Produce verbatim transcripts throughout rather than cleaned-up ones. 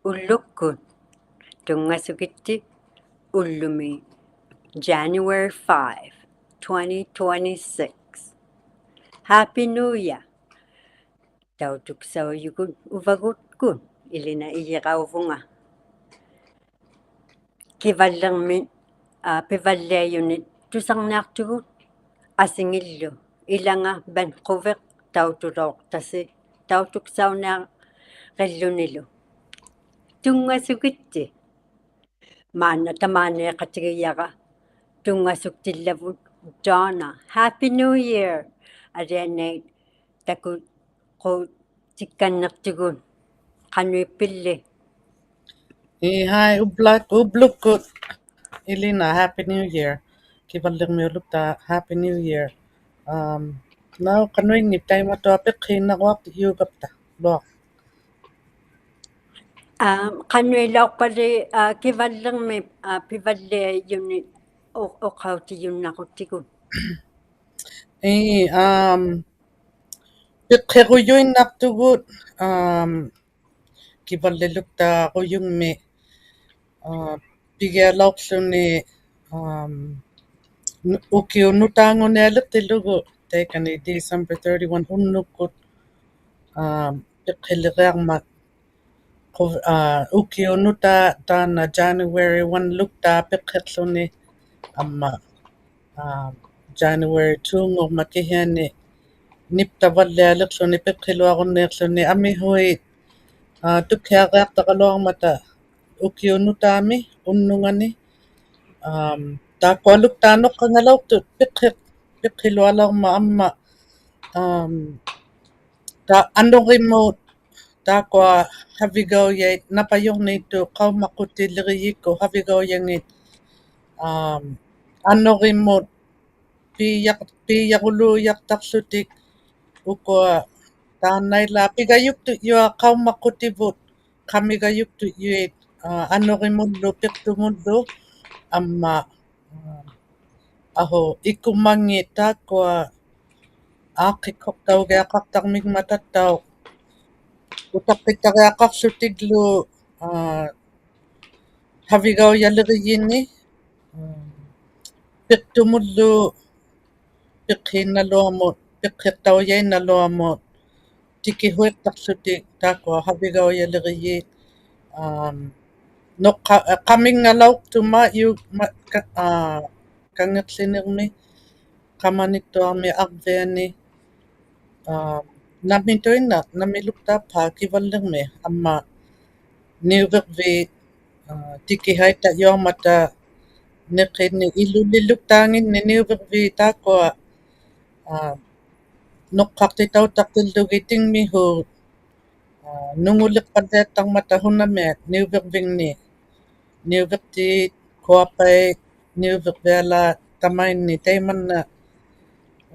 ᐅᓪᓗᒃᑯᑦ. ᑐᙵᓱᒋᑦᑎ ᐅᓪᓗᒥ, January five, twenty twenty-six. Happy New Year. ᑕᐅᑐᒃᓴᐅᔪᒍᑦ ᐅᕙᒍᑦᑯᑦ, ᐃᓕᓇ ᐃᔨᕋᐅᕗᖓ. ᑭᕙᓪᓕᕐᒥ, ᐋ, ᐱᕙᓪᓕᐊᔪᓂᒃ ᑐᓴᕐᓂᐊᖅᑐᒍᑦ ᐊᓯᖏᓪᓗ, ᐃᓚᖓ Vancouver ᑕᐅᑐᓚᐅᖅᑕᓯ, ᑕᐅᑐᒃᓴᐅᓂᐊᕆᓪᓗᓂᓗ. ᑐᙵᓱᒋᑦᑎ. ᒫᓐᓇ ᑕᒫᓃᖃᑎᒋᔭᕋ ᑐᙵᓱᒃᑎᓪᓚᕗᑦ Donna. Happy New Year. ᐊᓕᐊᓇᐃᑦ ᑕᑯ ᖁ ᑎᒃᑲᓐᓂᖅᑐᒍᑦ. ᖃᓄᐃᑉᐱᓪᓕ? ᐄ, hi, ᐅᑉᓛᒃ-, ᐅᑉᓗᒃᑯᑦ. ᐃᓕᓇ, Happy New Year. ᑭᕙᓪᓕᕐᒥᐅᓗᒃᑖ Happy New Year. ᐊᒻ, ᓇᐅᒃ ᖃᓄᐃᙱᑉ ᑕᐃᒪᑐᐊᖅ ᐱᖅᓰᓐᓇᕈᐊᖅᑎᔫᒐᑉᑕ. ᓗᐊ. ᐊᒻ, ᖃᓄᐃᓚᐅᖅᐸᓕ, ᐋ, ᑭᕙᓪᓕᕐᒥ, ᐋ, ᐱᕙᓪᓕᐊᔪᓂᒃ ᐅ-, ᐅᖃᐅᑎᔪᓐᓇᕈᑦᑎᒍᑦ. ᐄ, ᐊᒻ, ᐱᖅᓯᕈᔪᐃᓐᓇᖅᑐᒍᑦ, ᐊᒻ, ᑭᕙᓪᓕᓗᒃᑖᕈᔪᖕᒥ, ᐋ, ᐱᒋᐊᓚᐅᖅᖢᓂ, ᐊᒻ, ᓄ-, ᐅᑭᐅᓄᑖᖑᓂᐊᓕᖅᑎᓪᓗᒍ ᑕᐃᑲᓂ December thirty-one ᐅᓐᓄᒃᑯᑦ, ᐊᒻ, ᐱᖅᓯᓕᕆᐊᕐᒪᑦ. ᖁ-, ᐋ, ᐅᑭᐅᓄᑖ ᑖᓐᓇ January one-ᓗᒃᑖ ᐱᖅᓯᖅᖢᓂ ᐊᒻᒪ, ᐋ, January two-ᖑᕐᒪᑦ ᑭᓯᐊᓂ ᓂᑉᑕᕙᓪᓕᐊᓕᖅᖢᓂ ᐱᖅᓯᓗᐊᕈᓐᓃᖅᖢᓂ ᐊᒥᓱᐃᑦ, ᐋ, ᑐᒃᓯᐊᕆᐊᖅᑕᕋᓗᐊᕐᒪᑕ ᐅᑭᐅᓄᑖᒥ ᐅᓐᓄᖓᓂ, ᐊᒻ, ᑖᒃᑯᐊᓗᒃᑖᓄᖅᑲᖓᓚᐅᖅᑐᑦ ᐱᖅᓯ-, ᐱᖅᓯᓗᐊᓚᐅᕐᒪᑦ ᐊᒻᒪ, ᐊᒻ, ᑖ ᐊᓄᕆᒧᑦ ᑖᒃᑯᐊ ᓴᕕᒐᐅᔭᐃᑦ ᓇᐸᔪᕐᓃᑦᑐᑦ ᖃᐅᒻᒪᖅᑯᑎᓕᕆᔨᒃᑯᑦ ᓴᕕᒐᐅᔭᖏᑦ, ᐊᒻ, ᐊᓄᕆᒧᑦ ᐲᔭᖅ-, ᐲᔭᕈᓘᔭᖅᑕᖅᖢᑎᒃ ᐅᑯᐊ ᑖᓐᓇᐃᓛᒃ ᐱᒐᔪᒃᑐᔾᔪᐊᖅ ᖃᐅᒻᒪᖅᑯᑎᕗᑦ ᖃᒥᒐᔪᒃᑐᔾᔪᐃᑦ, ᐋ, ᐊᓄᕆᒧᓪᓗ ᐱᖅᑐᒧᓪᓗ ᐊᒻᒪ, ᐋ, ᐊᓱ ᐃᑯᒪᖏᑦ ᑖᒃᑯᐊ ᐋᖅᑭᒃᓱᖅᑕᐅᒋᐊᖃᖅᑕᕐᒥᖕᒪᑕᑦᑕᐅᖅ ᐅᑕᖅᑭᑦᑕᕆᐊᖃᖅᖢᑎᒡᓗ, ᐋ, ᓴᕕᒐᐅᔭᓕᕆᔨᓂᒃ, ᐋ, ᐱᖅᑐᒧᓪᓗ ᐱᖅᓰᓐᓇᓗᐊᒧᑦ, ᐱᖅᓯᖅᑕᐅᔭᐃᓐᓇᓗᐊᒧᑦ ᑎᑭᓱᐃᖅᑕᖅᖢᑎᒃ ᑖᒃᑯᐊ ᓴᕕᒐᐅᔭᓕᕆᔩᑦ, ᐋᒻ, ᓄᖅᑲ-, ᐋ, ᖃᒥᙵᓚᐅᖅᑐᒪ ᐃᐅ-, ᒪ-, ᑲ-, ᐋ, ᑲᖏᖅᖠᓂᕐᒥ, ᖃᒪᓂᑦᑐᐊᕐᒥ ᐊᕐᕕᐊᓂ, ᐋ, ᓇᒥᑐᐃᓐᓇᖅ, ᓇᒥᓗᒃᑖᖅᐹᖅ ᑭᕙᓪᓕᕐᒥ, ᐊᒻᒪ ᓂᐅᕕᕐᕖᑦ, ᐋ, ᑎᑭᓴᐃᑦᑕᔪᐊᕐᒪᑕ ᓂᕿᓂᒃ ᐃᓗᓕᓗᒃᑖᖏᓐᓂᒃ ᓂᐅᕕᕐᕖᑦ ᑖᒃᑯᐊ, ᐋ, ᓄᖅᑲᖅᑎᑕᐅᑦᑕᖅᑎᓪᓗᒋᑦ ᑎᖕᒥᓲᑦ, ᐋ, ᓄᖑᓕᖅᐸᓪᓕᐊᑦᑕᕐᒪᑕ ᓱᓇᒥᐊᑦ ᓂᐅᕕᕐᕕᖕᓂᒃ, ᓂᐅᕕᖅᑏᑦ, ᑯᐊᐸᐃᑦ, ᓂᐅᕕᕐᕕᐊᓛᑦ ᑕᒪᐃᓐᓂᒃ ᑕᐃᒪᓐᓇ,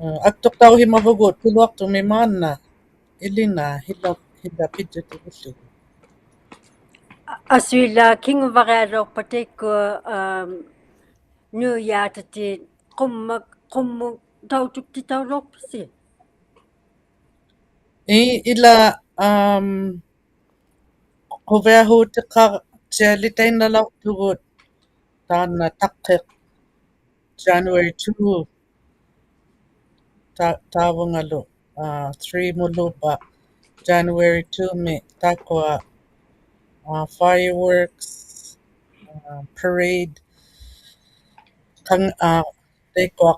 ᐋ, ᐊᒃᑐᖅᑕᐅᓯᒪᕗᒍᑦ ᐱᓗᐊᖅᑐᒥ ᒫᓐᓇ. ᐃᓕᓇ, ᓯᓚ, ᓯᓚ ᐱᔾᔪᑎᒍᓪᓗᒍ. ᐊᓱᐃᓛᒃ ᑭᖑᕙᕆᐊᓚᐅᖅᐸ ᑕᐃᒃᑯᐊ, ᐊᒻ, ᓄᔭᑕᑎ ᖁᒻᒪ-, ᖁᒻᒧᑦ ᑕᐅᑐᒃᑎᑕᐅᓚᐅᖅᐱᓯ? ᐄ, ᐃᓛᒃ, ᐊᒻ, ᖁᕕᐊᓲᑎᖃᑦᑎᐊᓕᑕᐃᓐᓇᓚᐅᖅᑐᒍᑦ ᑖᓐᓇ ᑕᖅᑭᖅ January two ᑕ-, ᑕᕗᖓᓗ, ᐋ, three-ᒧᓪᓘᕝᕙ January two-ᒥ ᑖᒃᑯᐊ, ᐋ, fireworks, ᐋ, parade, ᖃᓐ-, ᐋ, ᑕᐃᒃᑯᐊ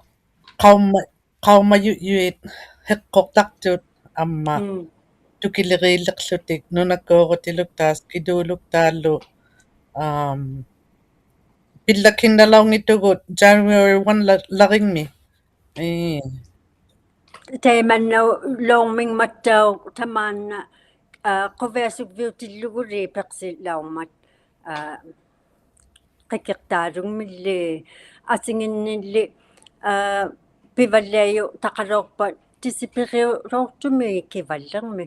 ᖃᐅᒪ-, ᖃᐅᒪᔪᔾᔪᐃᑦ ᓯᖅᑯᖅᑕᖅᑐᑦ ᐊᒻᒪ ᒻᒻ. ᑐᑭᓕᕇᓕᖅᖢᑎᒃ ᓄᓇᒃᑰᕈᑎᓗᒃᑖᑦ ᑭᑑᓗᒃᑖᓪᓗ, ᐊᒻ, ᐱᓪᓚᒃᑭᓐᓇᓚᐅᙱᑦᑐᒍᑦ January one-ᓚ-, ᓚᕆᖕᒥ. ᐄ. ᑕᐃᒪᓐᓇᐅᓚᐅᕐᒥᖕᒪᑦᑕᐅᖅ ᑕᒫᓐᓇ, ᐋ, ᖁᕕᐊᓱᒡᕕᐅᑎᓪᓗᒍᓕ ᐱᖅᓯᓚᐅᕐᒪᑦ, ᐋ, ᕿᑭᖅᑖᓗᖕᒥᓪᓕ, ᐊᓯᖏᓐᓂᓪᓕ, ᐋ, ᐱᕙᓪᓕᐊᔪᖅᑕᖃᓚᐅᖅᐸᑦ ᑎᓯᐱᕆᐅᓚᐅᖅᑐᒥ ᑭᕙᓪᓕᕐᒥ.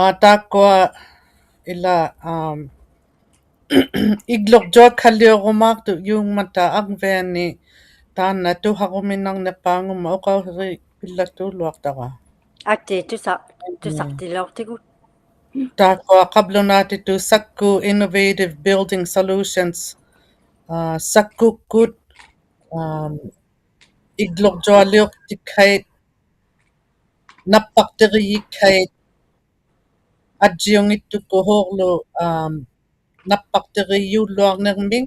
ᐋ, ᑖᒃᑯᐊ ᐃᓛᒃ, ᐊᒻ, ᐃᒡᓗᕐᔪᐊᕈᒫᖅᑐᔫᖕᒪᑕ ᐊᕐᕕᐊᓂ ᑖᓐᓇ ᑐᓴᕈᒥᓇᕐᓂᖅᐹᖑᒻᒪᑦ ᐅᖃᐅᓯᕆᐱᓪᓚᒃᑑᓗᐊᖅᑕᕋ. ᐊᑏ ᑐᓴ-, ᒻᒻ. ᑐᓴᖅᑎᓚᐅᖅᑎᒍᑦ. ᑖᒃᑯᐊ ᖃᑉᓗᓈᑎᑐᑦ ᓴᒃᑯ Innovative Building Solutions, ᐋ, ᓴᒃᑯᒃᑯᑦ, ᐋᒻ, ᐃᒡᓗᕐᔪᐊᓕᐅᖅᑎᒃᓴᐃᑦ, ᓇᑉᐸᖅᑎᕆᔨᒃᓴᐃᑦ, ᐊᔾᔨᐅᙱᑦᑐᒃᑯᑦ ᓲᕐᓗ, ᐋᒻ, ᓇᑉᐸᖅᑎᕆᔫᓗᐊᕐᓂᕐᒥᒃ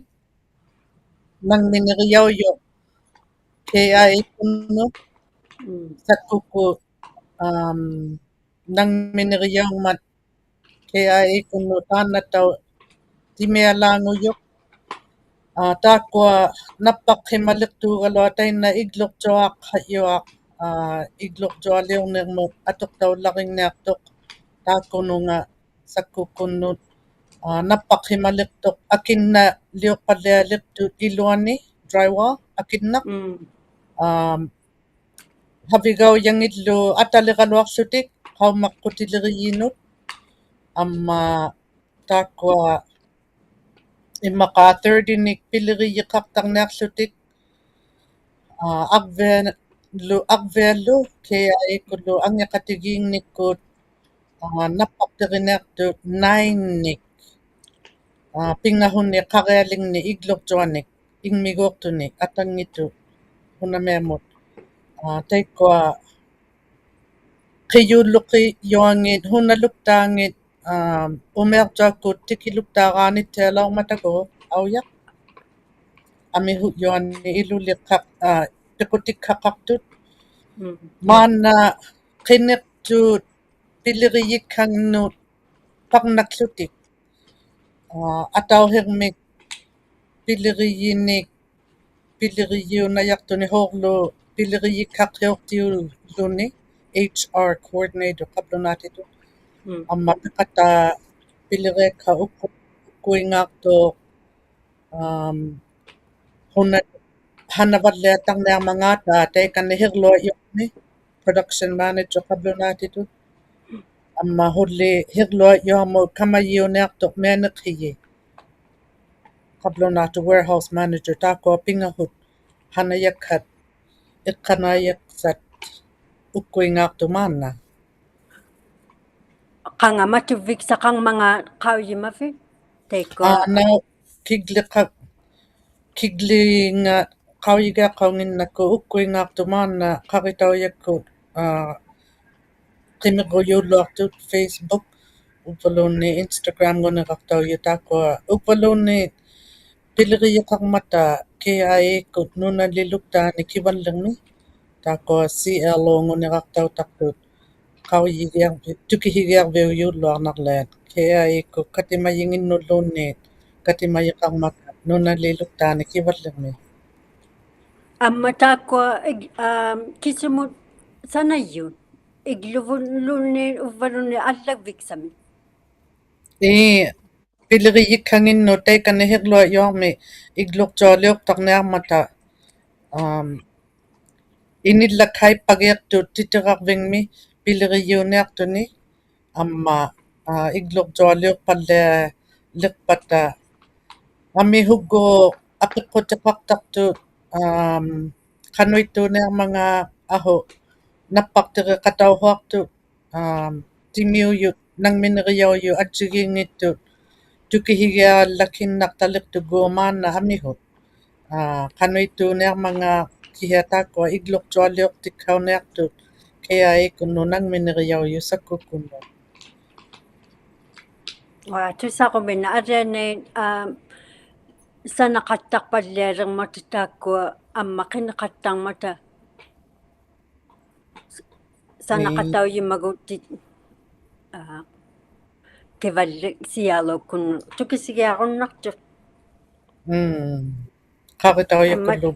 ᓇᖕᒥᓂᕆᔭᐅᔪᖅ K I A-ᑯᓐᓄᑦ, ᓴᒃᑯᒃᑯᑦ, ᐋᒻ, ᓇᖕᒥᓂᕆᔭᐅᖕᒪᑦ K I A-ᑯᓐᓄᑦ ᑖᓐᓇᑦᑕᐅᖅ ᑎᒥᐊᓛᖑᔪᖅ. ᐋ, ᑖᒃᑯᐊ ᓇᑉᐸᖅᓯᒪᓕᖅᑑᒐᓗᐊᑦ ᑕᐃᓐᓇ ᐃᒡᓗᕐᔪᐊᖅᓴᕐᔪᐊᖅ, ᐋ, ᐃᒡᓗᕐᔪᐊᓕᐅᕐᓂᕐᒧᑦ ᐊᑐᖅᑕᐅᓪᓚᕆᖕᓂᐊᖅᑐᖅ ᑖᒃᑯᓄᖓ ᓴᒃᑯᒃᑯᓐᓄᑦ, ᐋ, ᓇᑉᐸᖅᓯᒪᓕᖅᑐᖅ ᐊᑭᓐᓇᓕᐅᖅᐸᓪᓕᐊᓕᖅᑐᑦ ᐃᓗᐊᓂ, drywall, ᐊᑭᓐᓇᖅ. ᒻᒻ. ᐋᒻ, ᓴᕕᒐᐅᔭᖏᓪᓗ ᐊᑕᓕᕋᓗᐊᖅᖢᑎᒃ ᖃᐅᒻᒪᖅᑯᑎᓕᕆᔨᓄᑦ. ᐊᒻᒪ ᑖᒃᑯᐊ ᐃᒻᒪᖄ thirty-ᓂᒃ ᐱᓕᕆᔨᖃᖅᑕᕐᓂᐊᖅᖢᑎᒃ, ᐋ, ᐊᕐᕕᐊᓪᓗ, ᐊᕐᕕᐊᓪᓗ K I A-ᑯᓪᓗ ᐊᖏᖃᑎᒌᖕᓂᒃᑯᑦ, ᐋ, ᓇᑉᐸᖅᑎᕆᓂᐊᖅᑐᑦ nine-ᓂᒃ, ᐋ, ᐱᖓᓱᓂᒃ ᖃᕆᐊᓕᖕᓂᒃ ᐃᒡᓗᕐᔪᐊᓂᒃ ᐃᖕᒥᒎᖅᑐᓂᒃ ᐊᑕᙱᑦᑐᑦ ᓱᓇᒥᐊᒧᑦ, ᐋ, ᑕᐃᒃᑯᐊ ᕿᔪᓪᓗᑭᔪᐊᖏᑦ ᓱᓇᓗᒃᑖᖏᑦ, ᐋ, ᐅᒥᐊᕐᔪᐊᒃᑯᑦ ᑎᑭᓗᒃᑖᕌᓂᑦᑎᐊᓚᐅᕐᒪᑕᒎᖅ ᐊᐅᔭᖅ. ᐊᒥᓱᕐᔪᐊᓂ ᐃᓗᓕᖅᑲᖅ-, ᐋ, ᐱᖁᑎᒃᓴᖃᖅᑐᑦ. ᒻᒻ. ᒫᓐᓇ ᕿᓂᖅᑑᑦ ᐱᓕᕆᔨᒃᓴᖕᓄᑦ ᐸᕐᓇᒃᖢᑎᒃ. ᐋ, ᐊᑕᐅᓯᕐᒥᒃ ᐱᓕᕆᔨᓂᒃ, ᐱᓕᕆᔨᐅᓇᔭᖅᑐᓂ ᓲᕐᓗ ᐱᓕᕆᔨᒃᓴᖅᓯᐅᖅᑎᐅᓪᓗᓂ, H R coordinator ᖃᑉᓗᓈᑎᑐᑦ. ᒻᒻ. ᐊᒻᒪ ᐱᖃᑖ ᐱᓕᕆᐊᒃᓴᖅ ᐅᒃᑯ-, ᐅᒃᑯᐃᖔᖅᑐᖅ, ᐋᒻ, ᓱᓇ-, ᓴᓇᕙᓪᓕᐊᑦᑕᕐᓂᐊᕐᒪᖔᑕ ᑕᐃᑲᓂ ᓯᕐᓗᐊᔪᕐᒥ, production manager ᖃᑉᓗᓈᑎᑐᑦ. ᐊᒻᒪ ᓱᓕ ᓯᕐᓗᐊᔪᐊᒧᑦ ᑲᒪᔨᐅᓂᐊᖅᑐᖅ ᒥᐊᓂᖅᓯᔨ ᖃᑉᓗᓈᑐᑦ warehouse manager, ᑖᒃᑯᐊ ᐱᖓᓱᑦ ᓴᓇᔭᒃᓴᑦ, ᐃᖅᑲᓇᐃᔭᒃᓴᑦ ᐅᒃᑯᐃᖔᖅᑐᑦ ᒫᓐᓇ. ᖃᖓ ᒪᑐᕝᕕᒃᓴᖃᕐᒪᖔᑦ ᖃᐅᔨᒪᕕᑦ? ᑕᐃᒃᑯᐊ. ᐋ, ᓇᐅ ᑭᒡᓕᖃ-, ᑭᒡᓕᖓ ᖃᐅᔨᒋᐊᖅᑲᐅᙱᓐᓇᒃᑯ ᐅᒃᑯᐃᖔᖅᑐᑦ ᒫᓐᓇ ᖃᕆᑕᐅᔭᒃᑯᑦ, ᐋ, ᕿᒥᕐᕈᔫᓪᓗᐊᖅᑐᑦ Facebook, ᐅᕝᕙᓘᓐᓃᑦ Instagram-ᖑᓂᕋᖅᑕᐅᔪᑦ ᑖᒃᑯᐊ. ᐅᕝᕙᓘᓐᓃᑦ ᐱᓕᕆᔨᖃᕐᒪᑕ K I A-ᑯᑦ ᓄᓇᓕᓗᒃᑖᓂ ᑭᕙᓪᓕᕐᒥ, ᑖᒃᑯᐊ C L O-ᖑᓂᕋᖅᑕᐅᑕᖅᑐᑦ ᖃᐅᔨᒋᐊᕐᕕ-, ᑐᑭᓯᒋᐊᕐᕕᐅᔫᓪᓗᐊᕐᓇᓕᐊᑦ K I A-ᑯᑦ ᑲᑎᒪᔨᖏᓐᓄᓪᓘᓐᓃᑦ ᑲᑎᒪᔨᖃᕐᒪᑕ ᓄᓇᓕᓗᒃᑖᓂ ᑭᕙᓪᓕᕐᒥ. ᐊᒻᒪ ᑖᒃᑯᐊ ᐃᒃ-, ᐋᒻ, ᑭᓱᒧᑦ ᓴᓇᔪᑦ, ᐃᒡᓗᕗᓪᓘᓐᓃᑦ ᐅᕝᕙᓘᓐᓃᑦ ᐊᓪᓚᒡᕕᒃᓴᒥᒃ? ᐄ, ᐱᓕᕆᔨᒃᓴᖏᓐᓄᑦ ᑕᐃᑲᓂ ᓯᕐᓗᐊᔪᐊᕐᒥ ᐃᒡᓗᕐᔪᐊᓕᐅᖅᑕᕐᓂᐊᕐᒪᑕ, ᐋᒻ, ᐃᓂᓪᓚᒃᓴᐃᑉᐸᒋᐊᖅᑐᑦ ᑎᑎᕋᕐᕕᖕᒥ ᐱᓕᕆᔨᐅᓂᐊᖅᑐᓂ, ᐊᒻᒪ, ᐋ, ᐃᒡᓗᕐᔪᐊᓕᐅᖅᐸᓪᓕᐊᓕᖅᐸᑕ ᐊᒥᓱᒡᒎᖅ ᐊᐱᖅᑯᑎᖃᖅᑕᖅᑐᑦ, ᐋᒻ, ᖃᓄᐃᑦᑑᓂᐊᕐᒪᖔᑦ ᐊᓱ ᓇᑉᐸᖅᑎᕆᖃᑕᐅᓱᐊᖅᑐᑦ, ᐋᒻ, ᑎᒥᐅᔪᑦ ᓇᖕᒥᓂᕆᔭᐅᔪᑦ ᐊᔾᔨᒌᙱᑦᑐᑦ ᑐᑭᓯᒋᐊᓪᓚᒃᓯᓐᓇᖅᑕᓕᖅᑐᒡᒎᖅ ᒫᓐᓇ ᐊᒥᓱᑦ. ᐋ, ᖃᓄᐃᑦᑑᓂᐊᕐᒪᖔᑦ ᑭᓯᐊ ᑖᒃᑯᐊ ᐃᒡᓗᕐᔪᐊᓕᐅᖅᑎᒃᓴᐅᓂᐊᖅᑐᑦ K I A-ᑯᓐᓄᑦ ᓇᖕᒥᓂᕆᔭᐅᔪᑦ ᓴᒃᑯᒃᑯᓐᓄᑦ. ᐋ, ᑐᓴᕈᒥᓇ ᐊᓕᐊᓇᐃᑦ, ᐋ, ᓴᓇᖃᑦᑕᖅᐸᓪᓕᐊᓕᕐᒪᑕ ᑖᒃᑯᐊ ᐊᒻᒪ ᕿᓂᖃᑦᑕᕐᒪᑕ ᓴᓇᖃᑕᐅᔪᒪᒍᑎᑦ, ᐋ, ᑭᕙᓪᓕ-, C L O-ᒃᑯᓐ ᑐᑭᓯᒋᐊᕈᓐᓇᖅᑐᖅ. ᒻᒻ. ᖃᕆᑕᐅᔭᒃᑯᓪᓗ.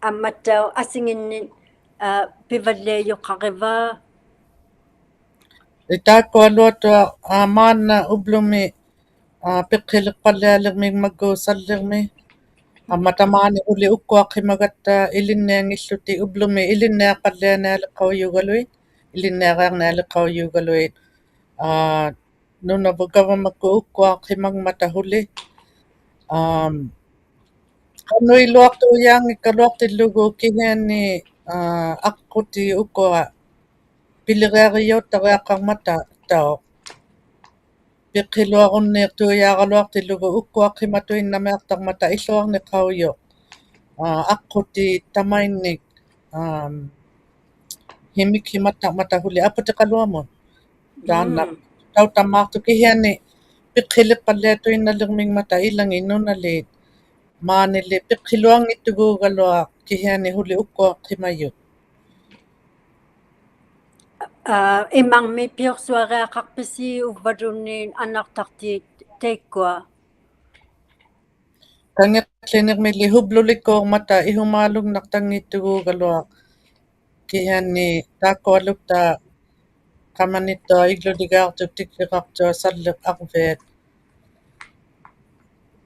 ᐊᒻᒪᑦᑕᐅᖅ ᐊᓯᖏᓐᓂᒃ, ᐋ, ᐱᕙᓪᓕᐊᔪᖃᕆᕙ? ᐄ, ᑖᒃᑯᐊᓗᐊᑐᐊᖅ, ᐋ, ᒫᓐᓇ ᐅᑉᓗᒥ, ᐋ, ᐱᖅᓯᓕᖅᐸᓪᓕᐊᓕᕐᒥᒃ ᒪᒃᑯ ᓴᓪᓕᕐᒥ. ᐊᒻᒪ ᑕᒫᓂ ᓱᓕ ᐅᒃᑯᐊᖅᓯᒪᒐᑦᑕ ᐃᓕᓐᓂᐊᙱᖦᖢᑎᒃ ᐅᑉᓗᒥ ᐃᓕᓐᓂᐊᖅᐸᓪᓕᐊᓂᐊᓕᖅᑲᐅᔫᒐᓗᐃᑦ, ᐃᓕᓐᓂᐊᕆᐊᕐᓂᐊᓕᖅᑲᐅᔫᒐᓗᐃᑦ, ᐋ, ᓄᓇᕗᑦ ᒐᕙᒪᒃᑯᑦ ᐅᒃᑯᐊᖅᓯᒪᖕᒪᑕ ᓱᓕ. ᐋᒻ, ᖃᓄᐃᓗᐊᖅᑑᔮᙱᒃᑲᓗᐊᖅᑎᓪᓗᒍ ᑭᓯᐊᓂ, ᐋ, ᐊᖅᑯᑎ ᐅᑯᐊ ᐱᓕᕆᐊᕆᔭᐅᑦᑕᕆᐊᖃᕐᒪᑕ ᑕᐅᖅ. ᐱᖅᓯᓗᐊᕈᓐᓃᖅᑑᔮᕋᓗᐊᖅᑎᓪᓗᒍ ᐅᒃᑯᐊᖅᓯᒪᑐᐃᓐᓇᒥᐊᖅᑕᕐᒪᑕ ᐃᖢᐊᕐᓂᖅᓴᐅᔪᖅ, ᐋ, ᐊᖅᑯᑏᑦ ᑕᒪᐃᓐᓂᒃ, ᐋᒻ, ᓯᒥᒃᓯᒪᑦᑕᕐᒪᑕ ᓱᓕ ᐊᐳᑎᖃᓗᐊᒧᑦ. ᑖᓐᓇ ᒻᒻ. ᑕᐅᑕᒫᖅᑐᖅ ᑭᓯᐊᓂ ᐱᖅᓯᓕᖅᐸᓪᓕᐊᑐᐃᓐᓇᓕᕐᒥᖕᒪᑕ ᐃᓚᖏᑦ ᓄᓇᓖᑦ ᒫᓂᓕ ᐱᖅᓯᓗᐊᙱᑦᑐᒍᒐᓗᐊᖅ ᑭᓯᐊᓂ ᓱᓕ ᐅᒃᑯᐊᖅᓯᒪᔪᑦ. ᐋ, ᐃᒪᕐᒥᒃ ᐱᐅᖅᓱᐊᕆᐊᖃᖅᐱᓯ ᐅᕝᕙᓘᓐᓃᑦ ᐊᓇᖅᑕᖅᑏᑦ ᑕᐃᒃᑯᐊ? ᑲᖏᖅᖠᓂᕐᒥᓕ ᓱᑉᓗᓕᒃᑰᕐᒪᑕ ᐃᓱᒫᓗᖕᓇᖅᑕᙱᑦᑐᒍᒐᓗᐊᖅ ᑭᓯᐊᓂ ᑖᒃᑯᐊᓗᒃᑖᑦ ᖃᒪᓂᑦᑐᐊᖅ ᐃᒡᓗᓕᒑᖅᑐᖅ ᑎᒃᓯᕋᖅᑐᐊᖅ ᓴᓪᓕᖅ ᐊᕐᕕᐊᑦ,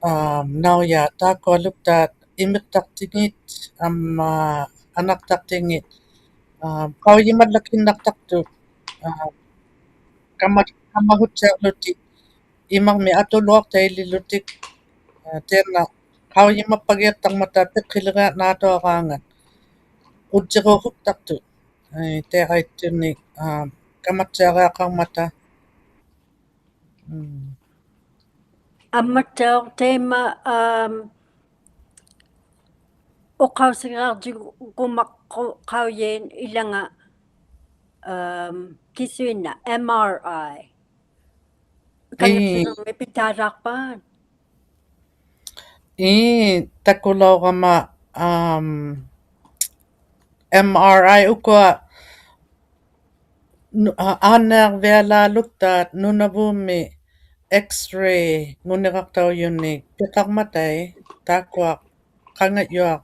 ᐋᒻ, ᓇᐅᔮᑦ ᑖᒃᑯᐊᓗᒃᑖᑦ ᐃᒥᖅᑕᖅᑎᖏᑦ ᐊᒻᒪ ᐊᓇᖅᑕᖅᑎᖏᑦ, ᐋᒻ, ᖃᐅᔨᒪᓪᓚᒃᓯᓐᓇᖅᑕᖅᑐᑦ, ᐋ, ᑲᒪ-, ᑲᒪᓱᑦᓯᐊᕐᓗᑎᒃ ᐃᒪᕐᒥᒃ ᐊᑐᓗᐊᖅᑕᐃᓕᓗᑎᒃ, ᐋ, ᑖᓐᓇ ᖃᐅᔨᒪᑉᐸᒌᖅᑕᕐᒪᑕ ᐱᖅᓯᓕᕆᐊᓈᑐᐊᕌᖓᑦ ᐅᔾᔨᕈᓱᒃᑕᖅᑐᑦ, ᐄ, ᑕᐃᒪᐃᑦᑐᓂᒃ, ᐋ, ᑲᒪᑦᓯᐊᕆᐊᖃᕐᒪᑕ. ᒻᒻ. ᐊᒻᒪᑦᑕᐅᖅ ᑕᐃᒪ, ᐋᒻ, ᐅᖃᐅᓯᕆᐊᕐᔪᒍᒪᖅᑯ-, ᖃᐅᔨᓐ ᐃᓚᖓ, ᐋᒻ, ᑭᓱᐃᓐᓇᖅ M R I. ᐄ. ᑲᖏᖅᖠᓂᕐᒥᒃ ᐱᑖᓛᖅᐸᑦ? ᐄ, ᑕᑯᓚᐅᕋᒪ, ᐋᒻ, M R I ᐅᑯᐊ ᓄ-, ᐋ, ᐋᓐᓂᐊᕐᕕᐊᓛᓗᒃᑖᑦ ᓄᓇᕗᒻᒥ X-ray-ᖑᓂᕋᖅᑕᐅᔪᓂᒃ ᐱᖃᕐᒪᑕᐃ, ᑖᒃᑯᐊ ᖃᖓᔪᐊᖅ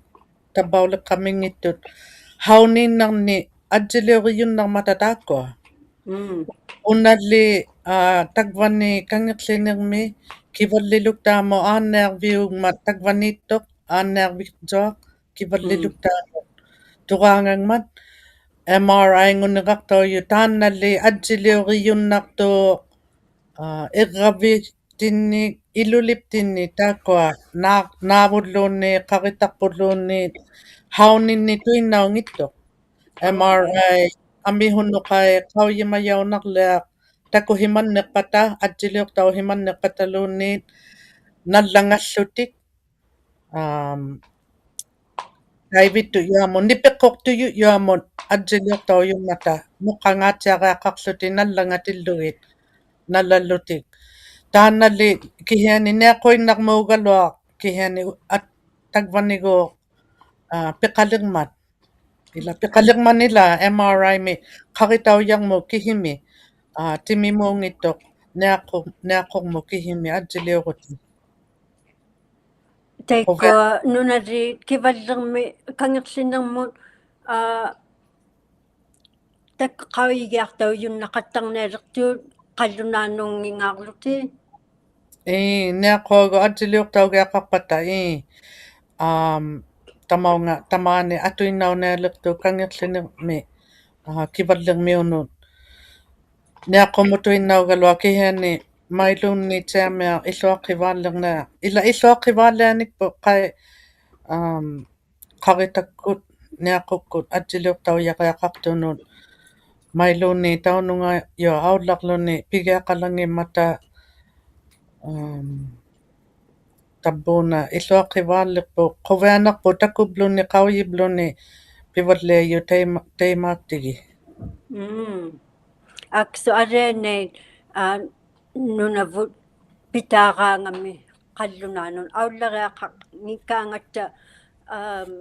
ᑕᕝᕙᐅᓕᖅᑲᒻᒥᙱᑦᑐᑦ ᓴᐅᓃᓐᓇᕐᓂᒃ ᐊᔾᔨᓕᐅᕆᔪᓐᓇᕐᒪᑕ ᑖᒃᑯᐊ. ᒻᒻ. ᐅᓇᓕ, ᐋ, ᑕᒡᕙᓂ ᑲᖏᖅᖠᓂᕐᒥ ᑭᕙᓪᓕᓗᒃᑖᒧᑦ ᐋᓐᓂᐊᕐᕕᐅᖕᒪᑦ ᑕᒡᕙᓃᑦᑐᖅ, ᐋᓐᓂᐊᕐᕕᒡᔪᐊᖅ ᒻᒻ. ᑭᕙᓪᓕᓗᒃᑖᒧᑦ ᑐᕌᖓᖕᒪᑦ M R I-ᖑᓂᕋᖅᑕᐅᔪᑦ ᑖᓐᓇᓕ ᐊᔾᔨᓕᐅᕆᔪᓐᓇᖅᑐᖅ, ᐋ, ᐃᕐᕋᕕ- ᑎᓐᓂ, ᐃᓗᓕᑉᑎᓐᓂ ᑖᒃᑯᐊ ᓈ-, ᓈᕗᓪᓘᓐᓃᑦ, ᖃᕆᑕᖅᐳᓪᓘᓐᓃᑦ, ᓴᐅᓂᓐᓂᑦ ᑐᐃᓐᓇᐅᙱᑦᑐᖅ. Oh, okay. M R I, ᐊᒥᓱᓄᖃᐃ ᖃᐅᔨᒪᔭᐅᓇᕐᓕᐊᖅ ᑕᑯᓯᒪᓐᓂᖅᐸᑕ, ᐊᔾᔨᓕᐅᖅᑕᐅᓯᒪᓐᓂᖅᐸᑕᓘᓐᓃᑦ, ᓇᓪᓚᖓᓪᓗᑎᒃ, ᐋᒻ, ᑕᐃᕕᑦᑐᔪᐊᒧᑦ, ᓂᐱᖅᑯᖅᑐᔪᔪᐊᒧᑦ ᐊᔾᔨᓕᐅᖅᑕᐅᔪᒻᒪᑕ, ᓄᖅᑲᖓᑦᓯᐊᕆᐊᖃᖅᖢᑎᒃ ᓇᓪᓚᖓᑎᓪᓗᒋᑦ, ᓇᓪᓚᓪᓗᑎᒃ. ᑖᓐᓇᓕ ᑭᓯᐊᓂ ᓂᐊᖁᐃᓐᓇᕐᒨᒐᓗᐊᖅ, ᑭᓯᐊᓂ ᐊᑦ-, ᑕᒡᕙᓂᒎᖅ, ᐋ, ᐱᖃᓕᕐᒪᑦ. ᐃᓛ ᐱᖃᓕᕐᒪᑦ ᐃᓛ M R I-ᒥᒃ ᖃᕆᑕᐅᔭᕐᒧᑦ ᑭᓯᒥ, ᐋ, ᑎᒥᒨᙱᑦᑐᖅ, ᓂᐊᖁ-, ᓂᐊᖁᕐᒧᑦ ᑭᓯᒥ ᐊᔾᔨᓕᐅᕈᑎᒃ. ᑕᐃᒃᑯᐊ ᖁᕕᐊ- ᓄᓇᓖᑦ ᑭᕙᓪᓕᕐᒥ ᑲᖏᖅᖠᓂᕐᒧᑦ, ᐋ, ᑕᒃ-, ᖃᐅᔨᒋᐊᖅᑕᐅᔪᓐᓇᖃᑦᑕᕐᓂᐊᓕᖅᑐᑦ ᖃᓪᓗᓈᓄᙱᖔᕐᓗᑎᒃ. ᐄ, ᓂᐊᖁᐊᒍᑦ ᐊᔾᔨᓕᐅᖅᑕᐅᒋᐊᖃᖅᐸᑕ, ᐄ, ᐋᒻ, ᑕᒪᐅᖓ, ᑕᒫᓂ ᐊᑐᐃᓐᓇᐅᓂᐊᓕᖅᑐᖅ ᑲᖏᖅᖠᓂᕐᒥ, ᐋ, ᑭᕙᓪᓕᕐᒥᐅᓄᑦ. ᓂᐊᖁᒧᑐᐃᓐᓇᐅᒐᓗᐊᖅ ᑭᓯᐊᓂ ᒪᐃᓘᓐᓃᑦᓯᐊᒥᐊᖅ ᐃᖢᐊᖅᓯᕚᓪᓕᕐᓂᐊᖅ. ᐃᓛ ᐃᖢᐊᖅᓯᕚᓪᓕᐊᓂᒃᐳᖅ ᖃᐃ, ᐋᒻ, ᖃᕆᑕᒃᑯᑦ, ᓂᐊᖁᒃᑯᑦ ᐊᔾᔨᓕᐅᖅᑕᐅᔭᕆᐊᖃᖅᑐᓄᑦ. ᒪᐃᓘᓐᓃᑦ ᑕᐅᓄᖓᔪᐊᖅ ᐊᐅᓪᓚᕐᓗᓂ ᐱᒋᐊᖃᓚᙱᒻᒪᑕ, ᐋᒻ, ᑕᕝᕘᓇ ᐃᖢᐊᖅᓯᕚᓪᓕᖅᐳᖅ, ᖁᕕᐊᓇᖅᐳᖅ ᑕᑯᑉᓗᓂ, ᖃᐅᔨᑉᓗᓂ, ᐱᕙᓪᓕᐊᔪᑦ ᑕᐃᒪ-, ᑕᐃᒫᒃᑎᒋ. ᒻᒻ. ᐊᒃᓱᐊᓕᐊᓇᐃᑦ, ᐋ, ᓄᓇᕗᑦ ᐱᑖᕌᖓᒥ ᖃᓪᓗᓈᓄᑦ ᐊᐅᓪᓚᕆᐊᖃᙱᒃᑳᖓᑦᑕ, ᐋᒻ,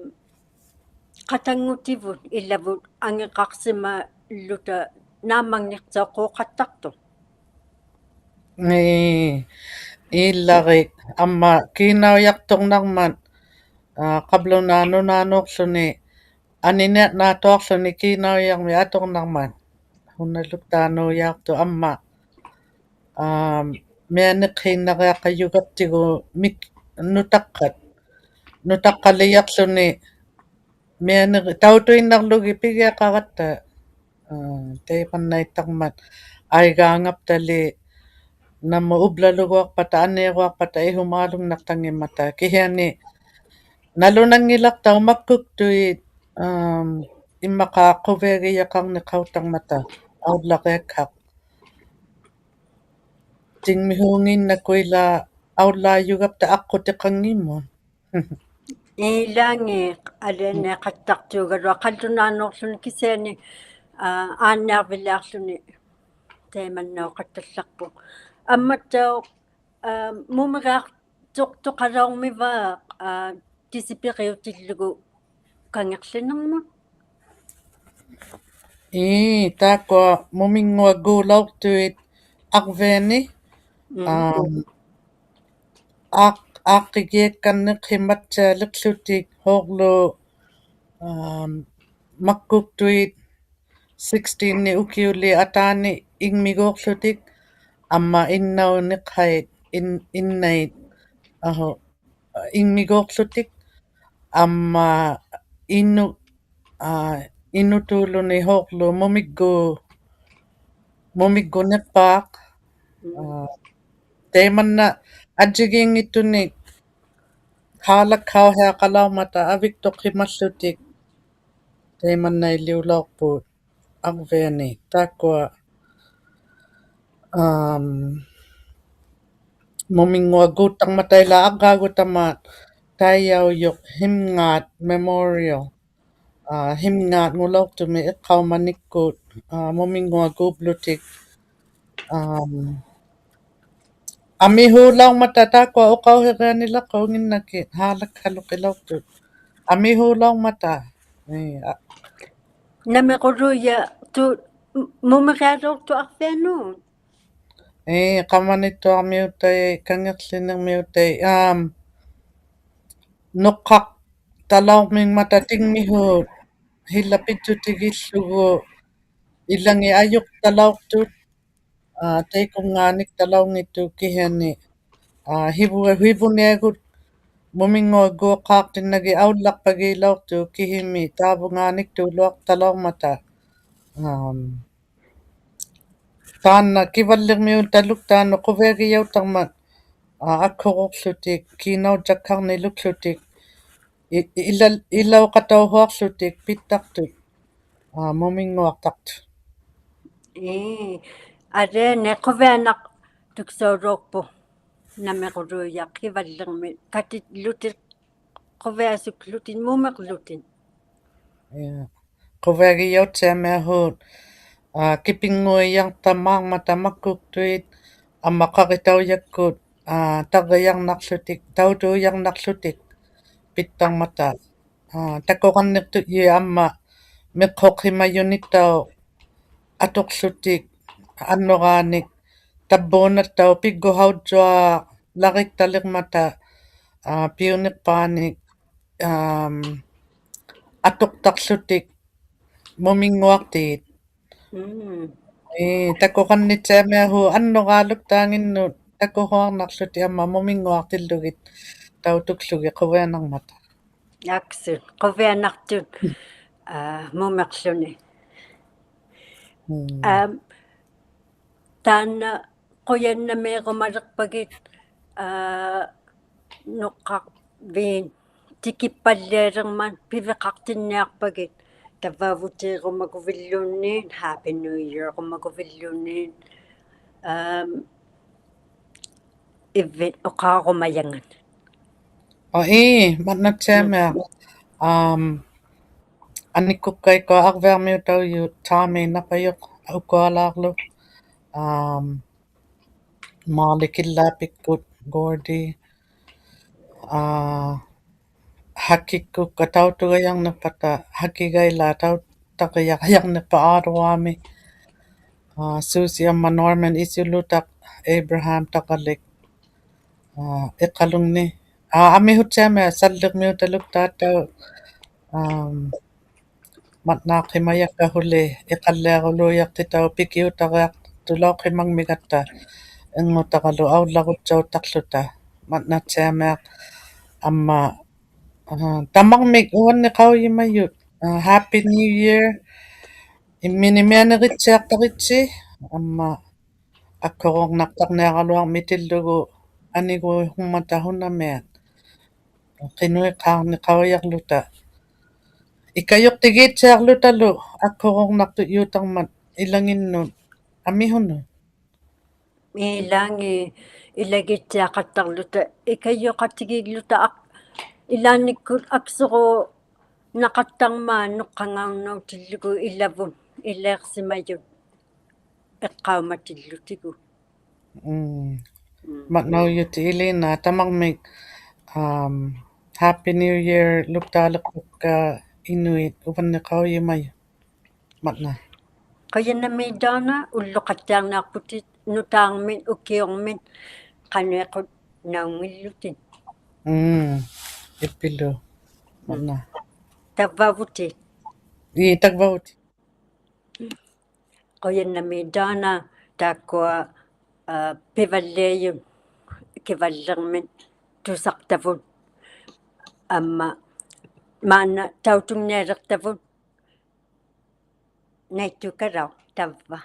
ᖃᑕᙳᑎᕗᑦ ᐃᓚᕗᑦ ᐊᖏᕐᕋᖅᓯᒪᓪᓗᑕ ᓈᒻᒪᖕᓂᖅᓴᐅᖅᑰᖃᑦᑕᖅᑐᖅ. ᐄ, ᐃᓪᓚᕆᒃ, ᐊᒻᒪ ᑮᓇᐅᔭᖅᑐᕐᓇᕐᒪᑦ, ᐋ, ᖃᑉᓗᓈᑦ ᓄᓈᓅᕐᓗᓂ, ᐊᓂᓂᐊᕐᓇᑐᐊᕐᓗᓂ ᑮᓇᐅᔭᕐᒥᒃ ᐊᑐᕐᓇᕐᒪᑦ. ᓱᓇᓗᒃᑖᓅᔮᖅᑐᖅ ᐊᒻᒪ, ᐋᒻ, ᒥᐊᓂᖅᓰᓐᓇᕆᐊᖃᔪᒐᑦᑎᒍ ᒥᒃ-, ᓄᑕᖅᑲᑦ. ᓄᑕᖅᑲᓕᔭᖅᖢᓂ ᒥᐊᓂᕆ-, ᑕᐅᑐᐃᓐᓇᕐᓗᒋᑦ ᐱᒋᐊᖃᕋᑦᑕ, ᐋ, ᑕᐃᒪᓐᓇᐃᑦᑕᕐᒪᑦ ᐊᐃᒑᖓᑉᑕᓕ ᓇᒧᑦ ᐅᑉᓚᓗᒍᐊᖅᐸᑕ, ᐊᓃᕈᐊᓗᖕᓇᖅᑕᙱᒻᒪᑕ, ᑭᓯᐊᓂ ᓇᓗᓇᙱᓚᖅᑕᐅᖅ ᒪᒃᑯᒃᑐᐃᑦ, ᐋᒻ, ᐃᒻᒪᖄ ᖁᕕᐊᒋᔭᖃᕐᓂᖃᐅᑦᑕᕐᒪᑕ. ᐊᐅᓪᓚᕆᐊᒃᓴᖅ. ᑎᖕᒥᓲᖏᓐᓇᒃᑯᑦ ᐃᓛ ᐊᐅᓪᓚᔪᒐᑉᑕ ᐊᖅᑯᑎᖃᙱᒻᒧᑦ. ᐃᓛᖏᑦ ᐊᓕᐊᓇᐃᖃᑦᑕᖅᑑᒐᓗᐊᖅ ᖃᓪᓗᓈᓅᕐᓗᓂ ᑭᓯᐊᓂ, ᐋ, ᐋᓐᓂᐊᕐᕕᓕᐊᕐᓗᓂ ᑕᐃᒪᓐᓇᐅᖃᑦᑕᓪᓚᒃᐳᖅ. ᐊᒻᒪᑦᑕᐅᖅ, ᐋ, ᒧᒥᕆᐊᖅᑐᖅᑐᖃᓚᐅᕐᒥᕚ, ᐋ, ᑎᓯᐱᕆᐅᑎᓪᓗᒍ ᑲᖏᖅᖠᓂᕐᒧᑦ? ᐄ, ᑖᒃᑯᐊ ᒧᒥᙳᐊᒎᓚᐅᖅᑐᐃᑦ ᐊᕐᕕᐊᓂ, ᒻᒻ. ᐋᒻ, ᐋᖅ-, ᐋᖅᑭᒋᐊᒃᑲᓐᓂᖅᓯᒪᑦᓯᐊᓕᖅᖢᑎᒃ ᓲᕐᓗ, ᐋᒻ, ᒪᒃᑯᒃᑐᐃᑦ sixteen-ᓂ ᐅᑭᐅᓖᑦ ᐊᑖᓂ ᐃᖕᒥᒎᖅᖢᑎᒃ, ᐊᒻᒪ ᐃᓐᓇᐅᓂᖅᓴᐃᑦ ᐃᓐ-, ᐃᓐᓇᐃᑦ, ᐊᓱ, ᐃᖕᒥᒎᖅᖢᑎᒃ, ᐊᒻᒪ ᐃᓄ-, ᐋ, ᐃᓄᑑᓗᓂ ᓲᕐᓗ ᒧᒥᒡᒎ-, ᒧᒥᒡᒎᓂᖅᐹᖅ. ᒻᒻ. ᐋ, ᑕᐃᒪᓐᓇ ᐊᔾᔨᒌᙱᑦᑐᓂᒃ ᓵᓚᒃᓴᐅᓯᐊᖃᓚᐅᕐᒪᑕ ᐊᕕᒃᑐᖅᓯᒪᓪᓗᑎᒃ ᑕᐃᒪᓐᓇᐃᓕᐅᓚᐅᖅᐳᑦ ᐊᕐᕕᐊᓂ. ᑖᒃᑯᐊ, ᐋᒻ, ᒧᒥᙳᐊᒎᑦᑕᕐᒪᑕ ᐃᓛ ᐊᕐᕌᒍᑕᒫᑦ ᑕᐃᔭᐅᔪᖅ ᓯᒻᖔᑦ Memorial. ᐋ, ᓯᒻᖔᖕᖑᓚᐅᖅᑐᒥᒃ ᐃᖅᑲᐅᒪᓂᒃᑯᑦ, ᐋ, ᒧᒥᙳᐊᒎᑉᓗᑎᒃ. ᐋᒻ, ᐊᒥᓲᓚᐅᕐᒪᑕ ᑖᒃᑯᐊ ᐅᖃᐅᓯᕆᐊᓂᓚᖅᑲᐅᙱᓐᓇᒃᑭᑦ ᓵᓚᒃᓴᓗᕿᓚᐅᖅᑐᑦ. ᐊᒥᓲᓚᐅᕐᒪᑕ. ᐄ, ᐋ. ᓇᒥᕈᓘᔭᖅᑐᑦ ᒧ-, ᒧᒥᕆᐊᓚᐅᖅᑐᑦ ᐊᕐᕕᐊᓄᑦ? ᐄ, ᖃᒪᓂᑦᑐᐊᕐᒥᐅᑕᐃᑦ, ᑲᖏᖅᖠᓂᕐᒥᐅᑕᐃᑦ, ᐋᒻ, ᓄᖅᑲᖅᑕᓚᐅᕐᒥᖕᒪᑕ ᑎᖕᒥᓲᑦ, ᓯᓚ ᐱᔾᔪᑎᒋᓪᓗᒍ, ᐃᓚᖏᑦ ᐊᔪᖅᑕᓚᐅᖅᑐᑦ, ᐋ, ᑕᐃᑯᙵᓂᒃᑕᓚᐅᙱᑦᑐᑦ ᑭᓯᐊᓂ, ᐋ, ᓯᕗ-, ᓯᕗᓂᐊᒍᑦ ᒧᒥᙳᐊᒎᖅᑳᖅᑎᓐᓇᒋᑦ ᐊᐅᓪᓚᖅᐸᒌᓚᐅᖅᑐᑦ ᑭᓯᒥ ᑖᕗᙵᓂᒃᑑᓗᐊᖅᑕᓚᐅᕐᒪᑕ. ᐋᒻ, ᑖᓐᓇ ᑭᕙᓪᓕᕐᒥᐅᑕᓗᒃᑖᓄᑦ ᖁᕕᐊᒋᔭᐅᑕᕐᒪᑦ, ᐋ, ᐊᒃᓱᕈᕐᓗᑎᒃ, ᑮᓇᐅᔭᒃᓴᕐᓂᓗᒃᖢᑎᒃ, ᐃ-, ᐃᓚ-, ᐃᓚᐅᖃᑕᐅᓱᐊᕐᓗᑎᒃ ᐱᑦᑕᖅᑐᑦ, ᐋ, ᒧᒥᙳᐊᖅᑕᖅᑐᑦ. ᐄ, ᐊᓕᐊᓇᐃᑦ ᖁᕕᐊᓇᖅᑐᒃᓴᐅᓚᐅᖅᐳᖅ ᓇᒥᕈᓘᔭᖅ ᑭᕙᓪᓕᕐᒥ ᑲᑎᓪᓗᑎᒃ ᖁᕕᐊᓱᒃᖢᑎᒃ ᒧᒥᕐᓗᑎᒃ. ᐄ, ᖁᕕᐊᒋᔭᐅᑦᓯᐊᒥᐊᓲᑦ, ᐋ, ᑭᐱᙳᐃᔭᖅᑕᒫᕐᒪᑕ ᒪᒃᑯᒃᑐᐃᑦ, ᐊᒻᒪ ᖃᕆᑕᐅᔭᒃᑯᑦ, ᐋ, ᑕᕐᕆᔭᕐᓇᖅᖢᑎᒃ, ᑕᐅᑑᔭᕐᓇᖅᖢᑎᒃ ᐱᑦᑕᕐᒪᑕ. ᐋ, ᑕᑯᕋᓐᓂᖅᑐᑦ ᐄ ᐊᒻᒪ ᒥᖅᓱᖅᓯᒪᔪᓂᑦᑕᐅᖅ ᐊᑐᖅᖢᑎᒃ ᐊᓐᓄᕌᓂᒃ ᑕᕝᕘᓇᑦᑕᐅᖅ ᐱᒡᒍᓴᐅᔾᔪᐊᓚᕆᒃᑕᓕᕐᒪᑕ, ᐋ, ᐱᐅᓂᖅᐹᓂᒃ, ᐋᒻ, ᐊᑐᖅᑕᖅᖢᑎᒃ ᒧᒥᙳᐊᖅᑏᑦ. ᒻᒻ. ᐄ, ᑕᑯᕋᓐᓂᑦᓯᐊᒥᐊᓲᑦ ᐊᓐᓄᕌᓗᒃᑖᖏᓐᓄᑦ ᑕᑯᓱᐊᕐᓇᖅᖢᑎᒃ ᐊᒻᒪ ᒧᒥᙳᐊᖅᑎᓪᓗᒋᑦ ᑕᐅᑐᒃᖢᒋᑦ ᖁᕕᐊᓇᕐᒪᑕ. ᐊᒃᓱᑦ, ᖁᕕᐊᓇᖅᑐᑦ, ᐋ, ᒧᒥᕐᓗᓂ. ᒻᒻ. ᐋᒻ, ᑖᓐᓇ ᖁᔭᓐᓇᒦᕈᒪᓕᖅᐸᒋᑦ, ᐋ, ᓄᖅᑲᕐᕖᑦ ᑎᑭᑉᐸᓪᓕᐊᓕᕐᒪᑦ ᐱᕕᖃᖅᑎᓐᓂᐊᖅᐸᒋᑦ, ᑕᕝᕙᐅᕗᑏᕈᒪᒍᕕᓪᓘᓐᓃᑦ, Happy New Year-ᕈᒪᒍᕕᓪᓘᓐᓃᑦ, ᐋᒻ, ᐃᕝᕕᑦ ᐅᖃᐅᒍᒪᔭᖓᑦ. ᐆ, ᐄ, ᒪᑦᓇᑦᓯᐊᒥᐊᖅ. ᒻᒻ. ᐋᒻ, ᐊᓂᒃᑯᒃᑲᐃᒃᑯᐊ ᐊᕐᕕᐊᕐᒥᐅᑕᐅᔪᑦ ᑖᒦᓐᓇᐸᔪᖅ ᐅᑯᐊᓛᕐᓗ. ᐋᒻ, ᒫᓕᑭᓪᓚᐱᒃᑯᑦ, Gordy. ᐋ, ᓴᑭᒃᑯᒃᑲ ᑕᐅᑐᒐᔭᕐᓂᖅᐸᑕ, ᓴᑭᒐᐃᓛᒃ ᑕᐅ-, ᑕᕐᕆᔭᒐᔭᕐᓂᖅᐸᑦ ᐋᑐᕚᒥ. ᐋ, Susie ᐊᒻᒪ Norman ᐃᓱᓗᑕᖅ, Abraham ᑕᕐᕋᓕᒃ. ᐋ, ᐃᖃᓗᖕᓂ. ᐋ, ᐊᒥᓱᑦᓯᐊᒥᐊᖅ ᓴᓪᓕᕐᒥᐅᑕᓗᒃᑖᑦᑕᐅᖅ, ᐋᒻ, ᒪᑦᓈᖅᓯᒪᔭᒃᑲ ᓱᓕ ᐃᖃᓪᓕᐊᕈᓘᔭᖅᑎᑕᐅᖅ ᐱᑭᐅᑕᕆᐊᖅᑐᓚᐅᖅᓯᒪᖕᒥᒐᑦᑕ ᐃᕐᖑᑕᕋᓗ ᐊᐅᓪᓚᕈᑦᓴᐅᑕᖅᖢᑕ ᒪᑦᓇᑦᓯᐊᒥᐊᖅ ᐊᒻᒪ, ᐋ, ᑕᒪᕐᒥᒃ ᐅᕙᓐᓂᒃ ᖃᐅᔨᒪᔪᑦ, ᐋ, Happy New Year. ᐃᒻᒥᓂᒃ ᒥᐊᓂᕆᑦᓯᐊᖅᑕᕆᑦᓯ ᐊᒻᒪ ᐊᒃᓱᕈᕐᓇᖅᑕᕐᓂᐊᕋᓗᐊᕐᒥᑎᓪᓗᒍ ᐊᓂᒍᐃᓱᒻᒪᑕ ᓱᓇᒥᐊᑦ. ᕿᓄᐃᖅᑳᕐᓂᖅᑲᐅᔭᕐᓗᑕ. ᐃᑲᔪᖅᑎᒌᑦᓯᐊᕐᓗᑕᓗ ᐊᒃᓱᕈᕐᓇᖅᑐᔫᑕᕐᒪᑦ ᐃᓚᖏᓐᓄᑦ ᐊᒥᓱᓄᑦ. ᐃᓚᖏᑦ ᐃᓚᒌᑦᓯᐊᖃᑦᑕᕐᓗᑕ ᐃᑲᔪᖃᑎᒌᒡᓗᑕ ᐊᒃ-, ᐃᓛᓐᓂᒃᑯᑦ ᐊᒃᓱᕈᓐᓇᖃᑦᑕᕐᒪᑦ ᓄᖅᑲᖓᕐᓇᐅᑎᓪᓗᒍ ᐃᓚᕗᑦ ᐃᓕᖅᓯᒪᔪᑦ ᐃᖅᑲᐅᒪᑎᓪᓗᑎᒍ. ᒻᒻ. ᒻᒻ. ᒪᑦᓇᐅᔪᑎᑦ ᐃᓖᓇ, ᑕᒪᕐᒥᒃ, ᐊᒻ, Happy New Year-ᓗᒃᑖᓕᖅᐳᒃᑲ ᐃᓄᐃᑦ ᐅᕙᓐᓂᖅᑲᐅᔪᒪᔪᑦ. ᒪᑦᓇ. ᖁᔭᓐᓇᒦᒃ ᑖᓐᓇ ᐅᓪᓗᖃᑦᑎᐊᕐᓂᐊᖅᐳᑎᑦ ᓄᑖᒥᒃ ᐅᑭᐅᕐᒥᒃ ᖃᓄᐃᖁᓐᓇᐅᙱᓪᓗᑎᑦ. ᒻᒻ. ᐃᕝᕕᓪᓗ. ᒻᒻ. ᒪᑦᓇ. ᑕᕝᕙᐅᕗᑎᑦ. ᐄ, ᑕᕝᕙᐅᕗᑎᑦ. ᖁᔭᓐᓇᒦᒃ ᑖᓐᓇ ᑖᒃᑯᐊ, ᐋ, ᐱᕙᓪᓕᐊᔪᑦ ᑭᕙᓪᓕᕐᒥᒃ ᑐᓴᖅᑕᕗᑦ ᐊᒻᒪ ᒫᓐᓇ ᑕᐅᑐᖕᓂᐊᓕᖅᑕᕗᑦ ᓇᐃᑦᑐᑲᓗᒃ ᑕᕝᕙ.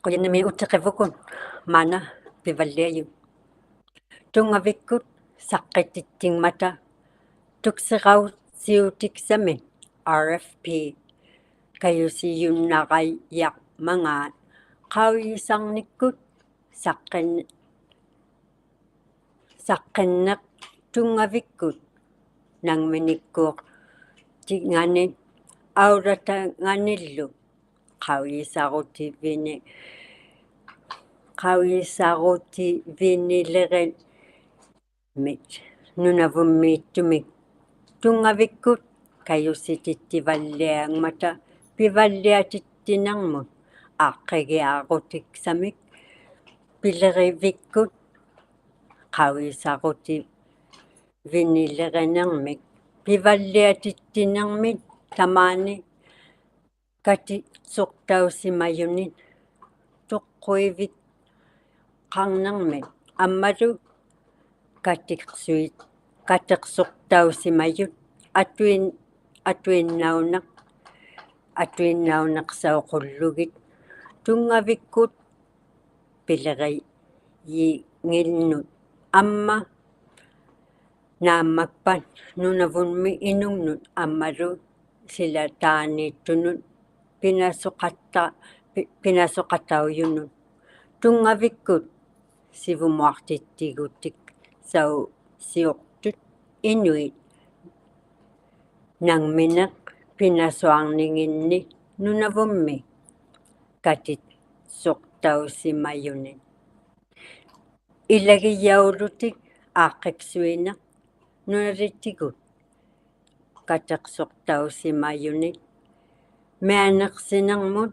ᖁᔭᓐᓇᒦᒃ ᐅᑎᕆᕗᒍᑦ ᒫᓐᓇ ᐱᕙᓪᓕᐊᔪᑦ. ᑐᙵᕕᒃᑯᑦ ᓴᖅᑭᑎᑦᑎᖕᒪᑕ ᑐᒃᓯᕋᐅᓯᐅᑎᒃᓴᒥᒃ, R F P, ᑲᔪᓯᔪᓐᓇᕋᔭᕐᒪᖔᑦ ᖃᐅᔨᓴᕐᓂᒃᑯᑦ ᓴᖅᑭᓐ-, ᓴᖅᑭᓐᓂᖅ ᑐᙵᕕᒃᑯᑦ ᓇᖕᒥᓂᒃᑰᖅᑎᖓᓂᒃ ᐊᐅᓚᑕᖓᓂᓪᓗ ᖃᐅᔨᓴᕈᑎᕕᓂ-, ᖃᐅᔨᓴᕈᑎᕕᓂᓕᕆ- ᒥᒃ ᓄᓇᕗᒻᒦᑦᑐᒥᒃ. ᑐᙵᕕᒃᑯᑦ ᑲᔪᓯᑎᑦᑎᕙᓪᓕᐊᖕᒪᑕ ᐱᕙᓪᓕᐊᑎᑦᑎᓂᕐᒧᑦ ᐋᖅᑭᒋᐊᕈᑎᒃᓴᒥᒃ. ᐱᓕᕆᕕᒃᑯᑦ ᖃᐅᔨᓴᕈᑎᕕᓂᓕᕆᓂᕐᒥᒃ ᐱᕙᓪᓕᐊᑎᑦᑎᓂᕐᒥᒃ ᑕᒫᓂ ᑲᑎᖅᓱᖅᑕᐅᓯᒪᔪᓂᒃ ᑐᖅᑯᐃᕕᖃᕐᓂᕐᒥᒃ ᐊᒻᒪᓗ ᑲᑎᖅᓱᐃ-, ᑲᑎᖅᓱᖅᑕᐅᓯᒪᔪᑦ ᐊᑐᐃᓐ-, ᐊᑐᐃᓐᓇᐅᓂᖅ-, ᐊᑐᐃᓐᓇᐅᓂᖅᓴᐅᖁᓪᓗᒋᑦ ᑐᙵᕕᒃᑯᑦ ᐱᓕᕆᔨᖏᓐᓄᑦ ᐊᒻᒪ ᓈᒻᒪᒃᐸᑦ ᓄᓇᕗᒻᒥ ᐃᓄᖕᓄᑦ ᐊᒻᒪᓗ ᓯᓚᑖᓃᑦᑐᓄᑦ ᐱᓇᓱᖃᑦᑕ-, ᐱ-, ᐱᓇᓱᖃᑕᐅᔪᓄᑦ. ᑐᙵᕕᒃᑯᑦ ᓯᕗᒧᐊᖅᑎᑦᑎᒍᑎᒃᓴᐅᓯᐅᖅᑐᑦ ᐃᓄᐃᑦ ᓇᖕᒥᓂᖅ ᐱᓇᓱᐊᕐᓂᖏᓐᓂ ᓄᓇᕗᒻᒥ ᑲᑎᖅᓱᖅᑕᐅᓯᒪᔪᓂᒃ. ᐃᓚᒋᔭᐅᓗᑎᒃ ᐋᖅᑭᒃᓱᐃᓂᖅ ᓄᓇᓕᑎᒍᑦ ᑲᑎᖅᓱᖅᑕᐅᓯᒪᔪᓂᒃ ᒥᐊᓂᖅᓯᓂᕐᒧᑦ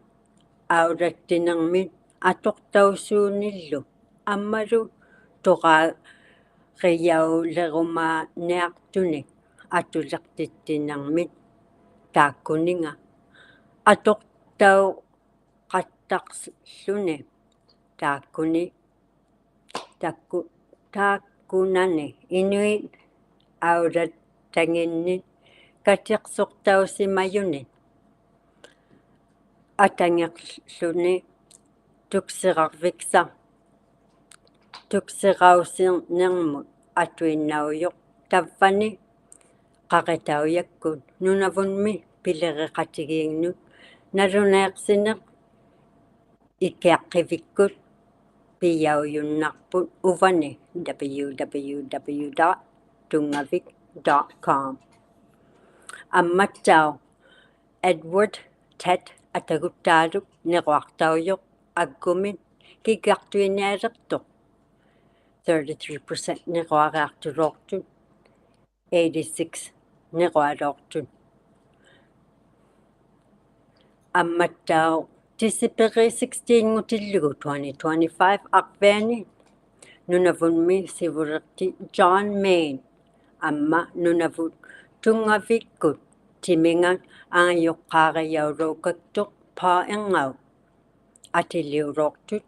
ᐊᐅᓚᑦᑎᓂᕐᒥᑦ ᐊᑐᖅᑕᐅᓲᓂᓪᓗ ᐊᒻᒪᓗ ᑐᕌᕆᔭᐅᓕᕈᒫᓂᐊᖅᑐᓂᒃ ᐊᑐᓕᖅᑎᑦᑎᓂᕐᒥᑦ ᑖᒃᑯᓂᖓ ᐊᑐᖅᑕᐅᖃᑦᑕᖅᖢᓂ ᑖᒃᑯᓂ ᑖᒃᑯ-, ᑖᒃᑯᓇᓂ ᐃᓄᐃᑦ ᐊᐅᓚᑦᑕᖏᓐᓂᒃ ᑲᑎᖅᓱᖅᑕᐅᓯᒪᔪᓂᒃ ᐊᑕᖏᖅᖢᓂ ᑐᒃᓯᕋᕐᕕᒃᓴᖅ ᑐᒃᓯᕋᐅᓯᓂᕐᒧᑦ ᐊᑐᐃᓐᓇᐅᔪᖅ ᑕᕝᕙᓂ ᖃᕆᑕᐅᔭᒃᑯᑦ ᓄᓇᕗᒻᒥ ᐱᓕᕆᖃᑎᒌᖕᓄᑦ ᓇᓗᓇᐃᖅᓯᓂᖅ ᐃᑭᐊᖅᑭᕕᒃᑯᑦ ᐱᔭᐅᔪᓐᓇᖅᐳᑦ ᐅᕙᓂ www dot tunngavik dot com. ᐊᒻᒪᑦᑕᐅᖅ Edward Ted ᐊᑕᒍᑦᑖᓗᒃ ᓂᕈᐊᖅᑕᐅᔪᖅ ᐊᒡᒍᒥᑦ ᑭᒡᒐᖅᑐᐃᓂᐊᓕᖅᑐᖅ. Thirty-three percent ᓂᕈᐊᕆᐊᖅᑐᓚᐅᖅᑐᑦ, eighty-six ᓂᕈᐊᓚᐅᖅᑐᑦ. ᐊᒻᒪᑦᑕᐅᖅ ᑎᓯᐱᕆ sixteen-ᖑᑎᓪᓗᒍ twenty twenty-five ᐊᕐᕕᐊᓂ ᓄᓇᕗᒻᒥ ᓯᕗᓕᖅᑎ John Mayne ᐊᒻᒪ ᓄᓇᕗᑦ ᑐᙵᕕᒃᑯᑦ ᑎᒥᖓᑦ ᐊᖓᔪᖅᑳᕆᔭᐅᓚᐅᑲᒃᑐᖅ Paul Ingou ᐊᑎᓕᐅᓚᐅᖅᑐᑦ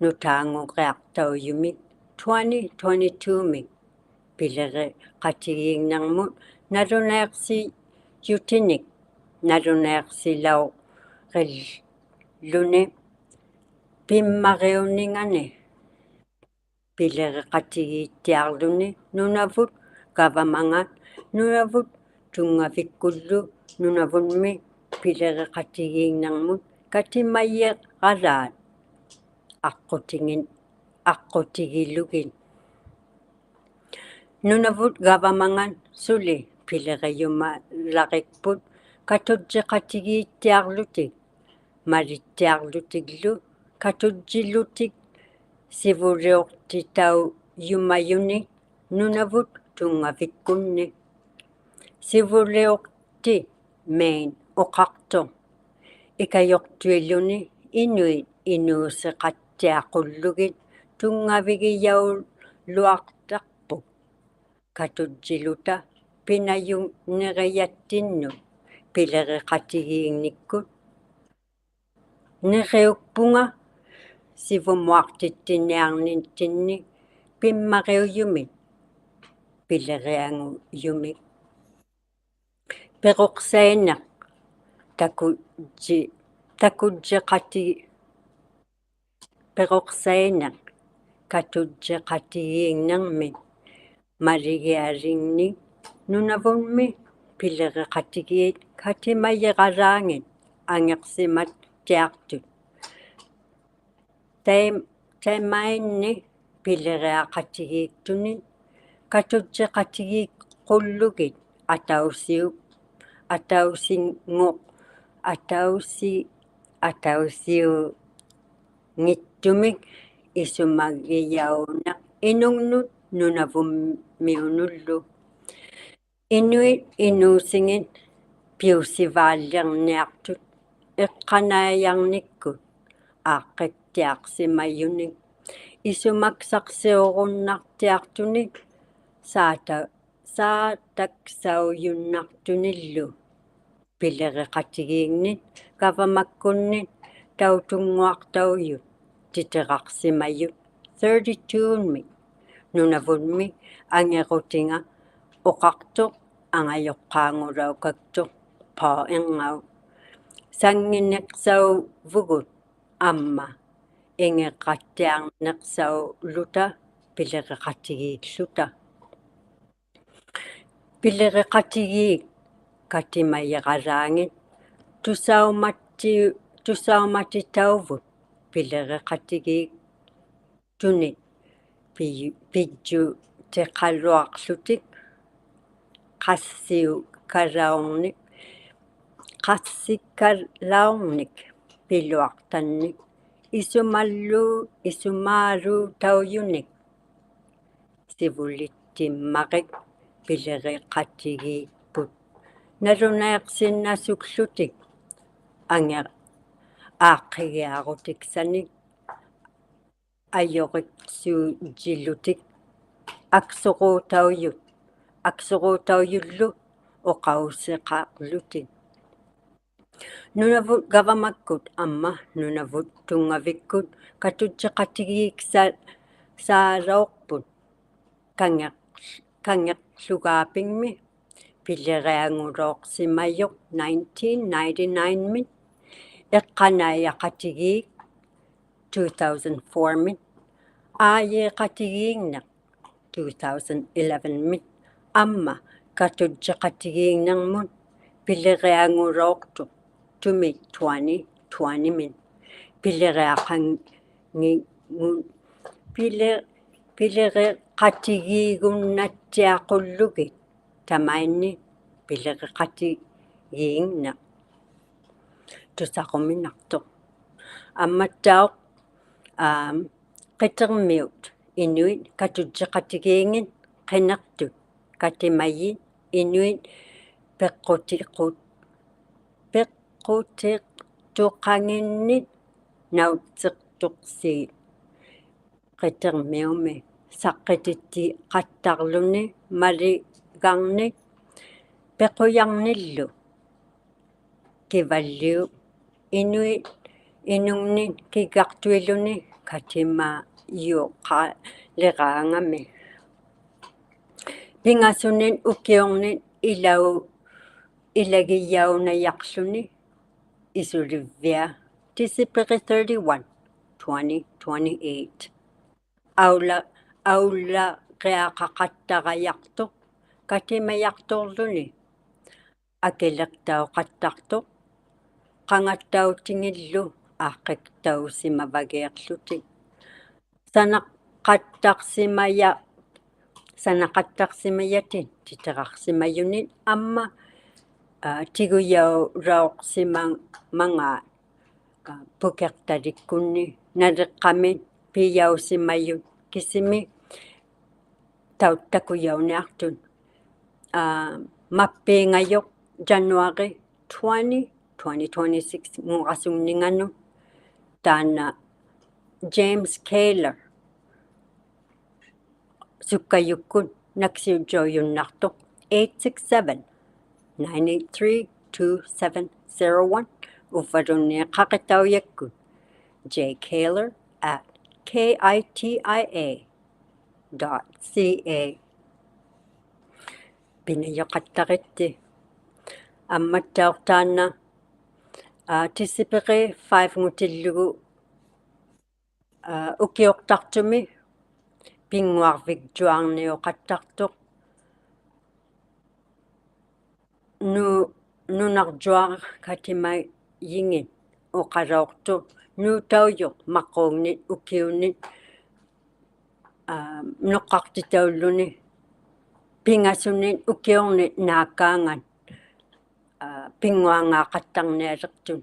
ᓄᑖᖑᕆᐊᖅᑕᐅᔪᒥᒃ twenty twenty-two-ᒥ ᐱᓕᕆᖃᑎᒌᖕᓂᕐᒧᑦ ᓇᓗᓇᐃᖅᓯᔾᔪᑎᓂᒃ ᓇᓗᓇᐃᖅᓯᓚᐅᕆᓪᓗᓂ ᐱᒻᒪᕆᐅᓂᖓᓂ ᐱᓕᕆᖃᑎᒌᑦᑎᐊᕐᓗᓂ ᓄᓇᕗᑦ ᒐᕙᒪᖓᑦ ᓄᓇᕗᑦ ᑐᙵᕕᒃᑯᓪᓗ ᓄᓇᕗᒻᒥ ᐱᓕᕆᖃᑎᒌᖕᓂᕐᒧᑦ ᑲᑎᒪᔨᕋᓛᑦ ᐊᖅᑯᑎᖏᓐ-, ᐊᖅᑯᑎᒋᓗᒋᑦ. ᓄᓇᕗᑦ ᒐᕙᒪᖓᑦ ᓱᓕ ᐱᓕᕆᔪᒪᓚᕆᒃᐳᑦ ᑲᑐᔾᔨᖃᑎᒌᑦᑎᐊᕐᓗᑎᒃ ᒪᓕᑦᑎᐊᕐᓗᑎᒡᓗ ᑲᑐᔾᔨᓗᑎᒃ ᓯᕗᓕᐅᖅᑎᑕᐅᔪᒪᔪᓂᒃ ᓄᓇᕗᑦ ᑐᙵᕕᒃᑯᓐᓂ. ᓯᕗᓕᐅᖅᑎ Mayne ᐅᖃᖅᑐᖅ ᐃᑲᔪᖅᑐᐃᓗᓂ ᐃᓄᐃᑦ ᐃᓅᓯᖃᑦᑎᐊᖁᓪᓗᒋᑦ ᑐᙵᕕᒋᔭᐅᓗᐊᖅᑕᖅᐳᖅ ᑲᑐᔾᔨᓗᑕ ᐱᓇᔪᓐᓂᕆᔭᑦᑎᓐᓄᑦ ᐱᓕᕆᖃᑎᒌᖕᓂᒃᑯᑦ. ᓂᕆᐅᒃᐳᖓ ᓯᕗᒧᐊᖅᑎᑦᑎᓂᐊᕐᓂᑦᑎᓐᓂ ᐱᒻᒪᕆᐅᔪᒥᒃ ᐱᓕᕆᐊᖑᔪᒥᒃ. ᐱᕈᖅᓴᐃᓂᖅ ᑕᑯᔾᔨ-, ᑕᑯᔾᔨᖃᑎ-, ᐱᕈᖅᓴᐃᓂᖅ ᑲᑐᔾᔨᖃᑎᒌᖕᓂᕐᒥ ᒪᓕᒋᐊᓕᖕᓂᒃ ᓄᓇᕗᒻᒥ ᐱᓕᕆᖃᑎᒌᑦ ᑲᑎᒪᔨᕋᓛᖏᑦ ᐊᖏᖅᓯᒪᑦᑎᐊᖅᑐᑦ. ᑕᐃ-, ᑕᐃᒪᐃᓐᓂ ᐱᓕᕆᐊᖃᑎᒌᒃᑐᓂᒃ ᑲᑐᔾᔨᖃᑎᒌᖁᓪᓗᒋᑦ ᐊᑕᐅᓯᐅ-, ᐊᑕᐅᓯᖑ-, ᐊᑕᐅᓯ-, ᐊᑕᐅᓯᐅᙱᑦᑐᒥᒃ ᐃᓱᒪᒋᔭᐅᓂᖅ ᐃᓄᖕᓄᑦ ᓄᓇᕗᒻᒥᐅᓄᓪᓗ. ᐃᓄᐃᑦ ᐃᓅᓯᖏᑦ ᐱᐅᓯᕚᓪᓕᕐᓂᐊᖅᑐᑦ ᐃᖅᑲᓇᐃᔭᕐᓂᒃᑯᑦ ᐋᖅᑭᑦᑎᐊᖅᓯᒪᔪᓂᒃ ᐃᓱᒪᒃᓴᖅᓯᐅᕈᓐᓇᑦᑎᐊᖅᑐᓂᒃ ᓵᑕ-, ᓵᑕᒃᓴᐅᔪᓐᓇᖅᑐᓂᓪᓗ ᐱᓕᕆᖃᑎᒌᖕᓂᑦ ᒐᕙᒪᒃᑯᓐᓂᑦ ᑕᐅᑐᙳᐊᖅᑕᐅᔪᑦ ᑎᑎᕋᖅᓯᒪᔪᑦ thirty-two-ᒥ ᓄᓇᕗᒻᒥ ᐊᖏᕈᑎᖓ ᐅᖃᖅᑐᖅ ᐊᖓᔪᖅᑳᖑᓚᐅᑲᒃᑐᖅ Paul Ingou ᓴᙱᓂᖅᓴᐅᕗᒍᑦ ᐊᒻᒪ ᐃᖏᕐᕋᑦᑎᐊᕐᓂᖅᓴᐅᓗᑕ ᐱᓕᕆᖃᑎᒌᒃᖢᑕ. ᐱᓕᕆᖃᑎᒌᑦ ᑲᑎᒪᔨᕋᓛᖏᑦ ᑐᓴᐅᒪᑎ-, ᑐᓴᐅᒪᑎᑕᐅᕗᑦ ᐱᓕᕆᖃᑎᒌᒃᑐᓂᑦ ᐱᔪ-, ᐱᔾᔪᑎᖃᓗᐊᖅᖢᑎᒃ ᖃᔅᓯᐅᑲᓚᐅᕐᓂᒃ, ᖃᔅᓯᑲᓚᐅᕐᓂᒃ ᐱᓗᐊᖅᑕᓐᓂᒃ ᐃᓱᒪᓪᓘ-, ᐃᓱᒫᓘᑕᐅᔪᓂᒃ sivulittimmarik piliriqatigiipput. Nalunaiqsinnasukłutik angi-, aaqqigiarutiksanik ajuriqsuujilutik aksuruutaujut, aksuruutaujullu uqausiqaqłutik. Nunavut gavamakkut amma Nunavut Tunngavikkut katujjiqatigiiksa-, saalauqput kangiq-, kangiqługaapingmi piliriangulauqsimajuq nineteen ninety-nine-mit, iqqanaijaqatigiik two thousand four-mit, aajiiqatigiingniq two thousand eleven-mit amma katujjiqatigiingnirmut piliriangulauqtuq tumi twenty twenty-mit. Piliriaqanngingu-, pili-, piliriqatigiigunnattiaqullugit tamainni piliriqatigiingniq tusaruminaqtuq. Ammattauq, aam, qitirmiut inuit katujjiqatigiingit qiniqtut katimajit inuit piqutiqut-, piqutiqtuqanginnit nautsiqtuqsiit qitirmiumi saqqitittiqattarluni maligarnik piqujarnillu kivalliup inuit inungnit kiggaqtuiluni katimajuqaliraangami. Pingasunit ukiurnit ilau-, ilagijaunajaqłuni isulivia Tisipiri thirty-one, twenty twenty-eight. Aula-, aulagiaqaqattarajaqtuq katimajaqtuqłuni akiliqtauqattaqtuq qangattautingillu aaqqitausimavagiiqłutik. Sanaqattaqsimaja-, sanaqattaqsimajatit titiraqsimajunit amma, aa, tigujaulauqsimamangaat, aa, pukiqtalikkunni naliqqamit pijausimajut kisimi tauttakujauniaqtut. Aa, mappiingajuq January twenty, twenty twenty-six-ngurasungninganut. Taanna James Kaler sukkajukkut naksiujjaujunnaqtuq, eight six seven, nine eight three, two seven zero one, uvvaluunniit qaqitaujakkut J Kaler at K I T I A dot C A. Pinajuqattaritti. Ammattauq taanna, aa, Tisipiri five-ngutillugu, aa, ukiuqtaqtumi pinnguarvigjuarniuqattaqtuq nu-, nunarjuaq katimajingit uqalauqtuq nuutaujuq maquungnit ukiunit, aa, nuqqaqtitaulluni pingasunit ukiurnit naakkaangat, aa, pinnguangaaqattarnialiqtut.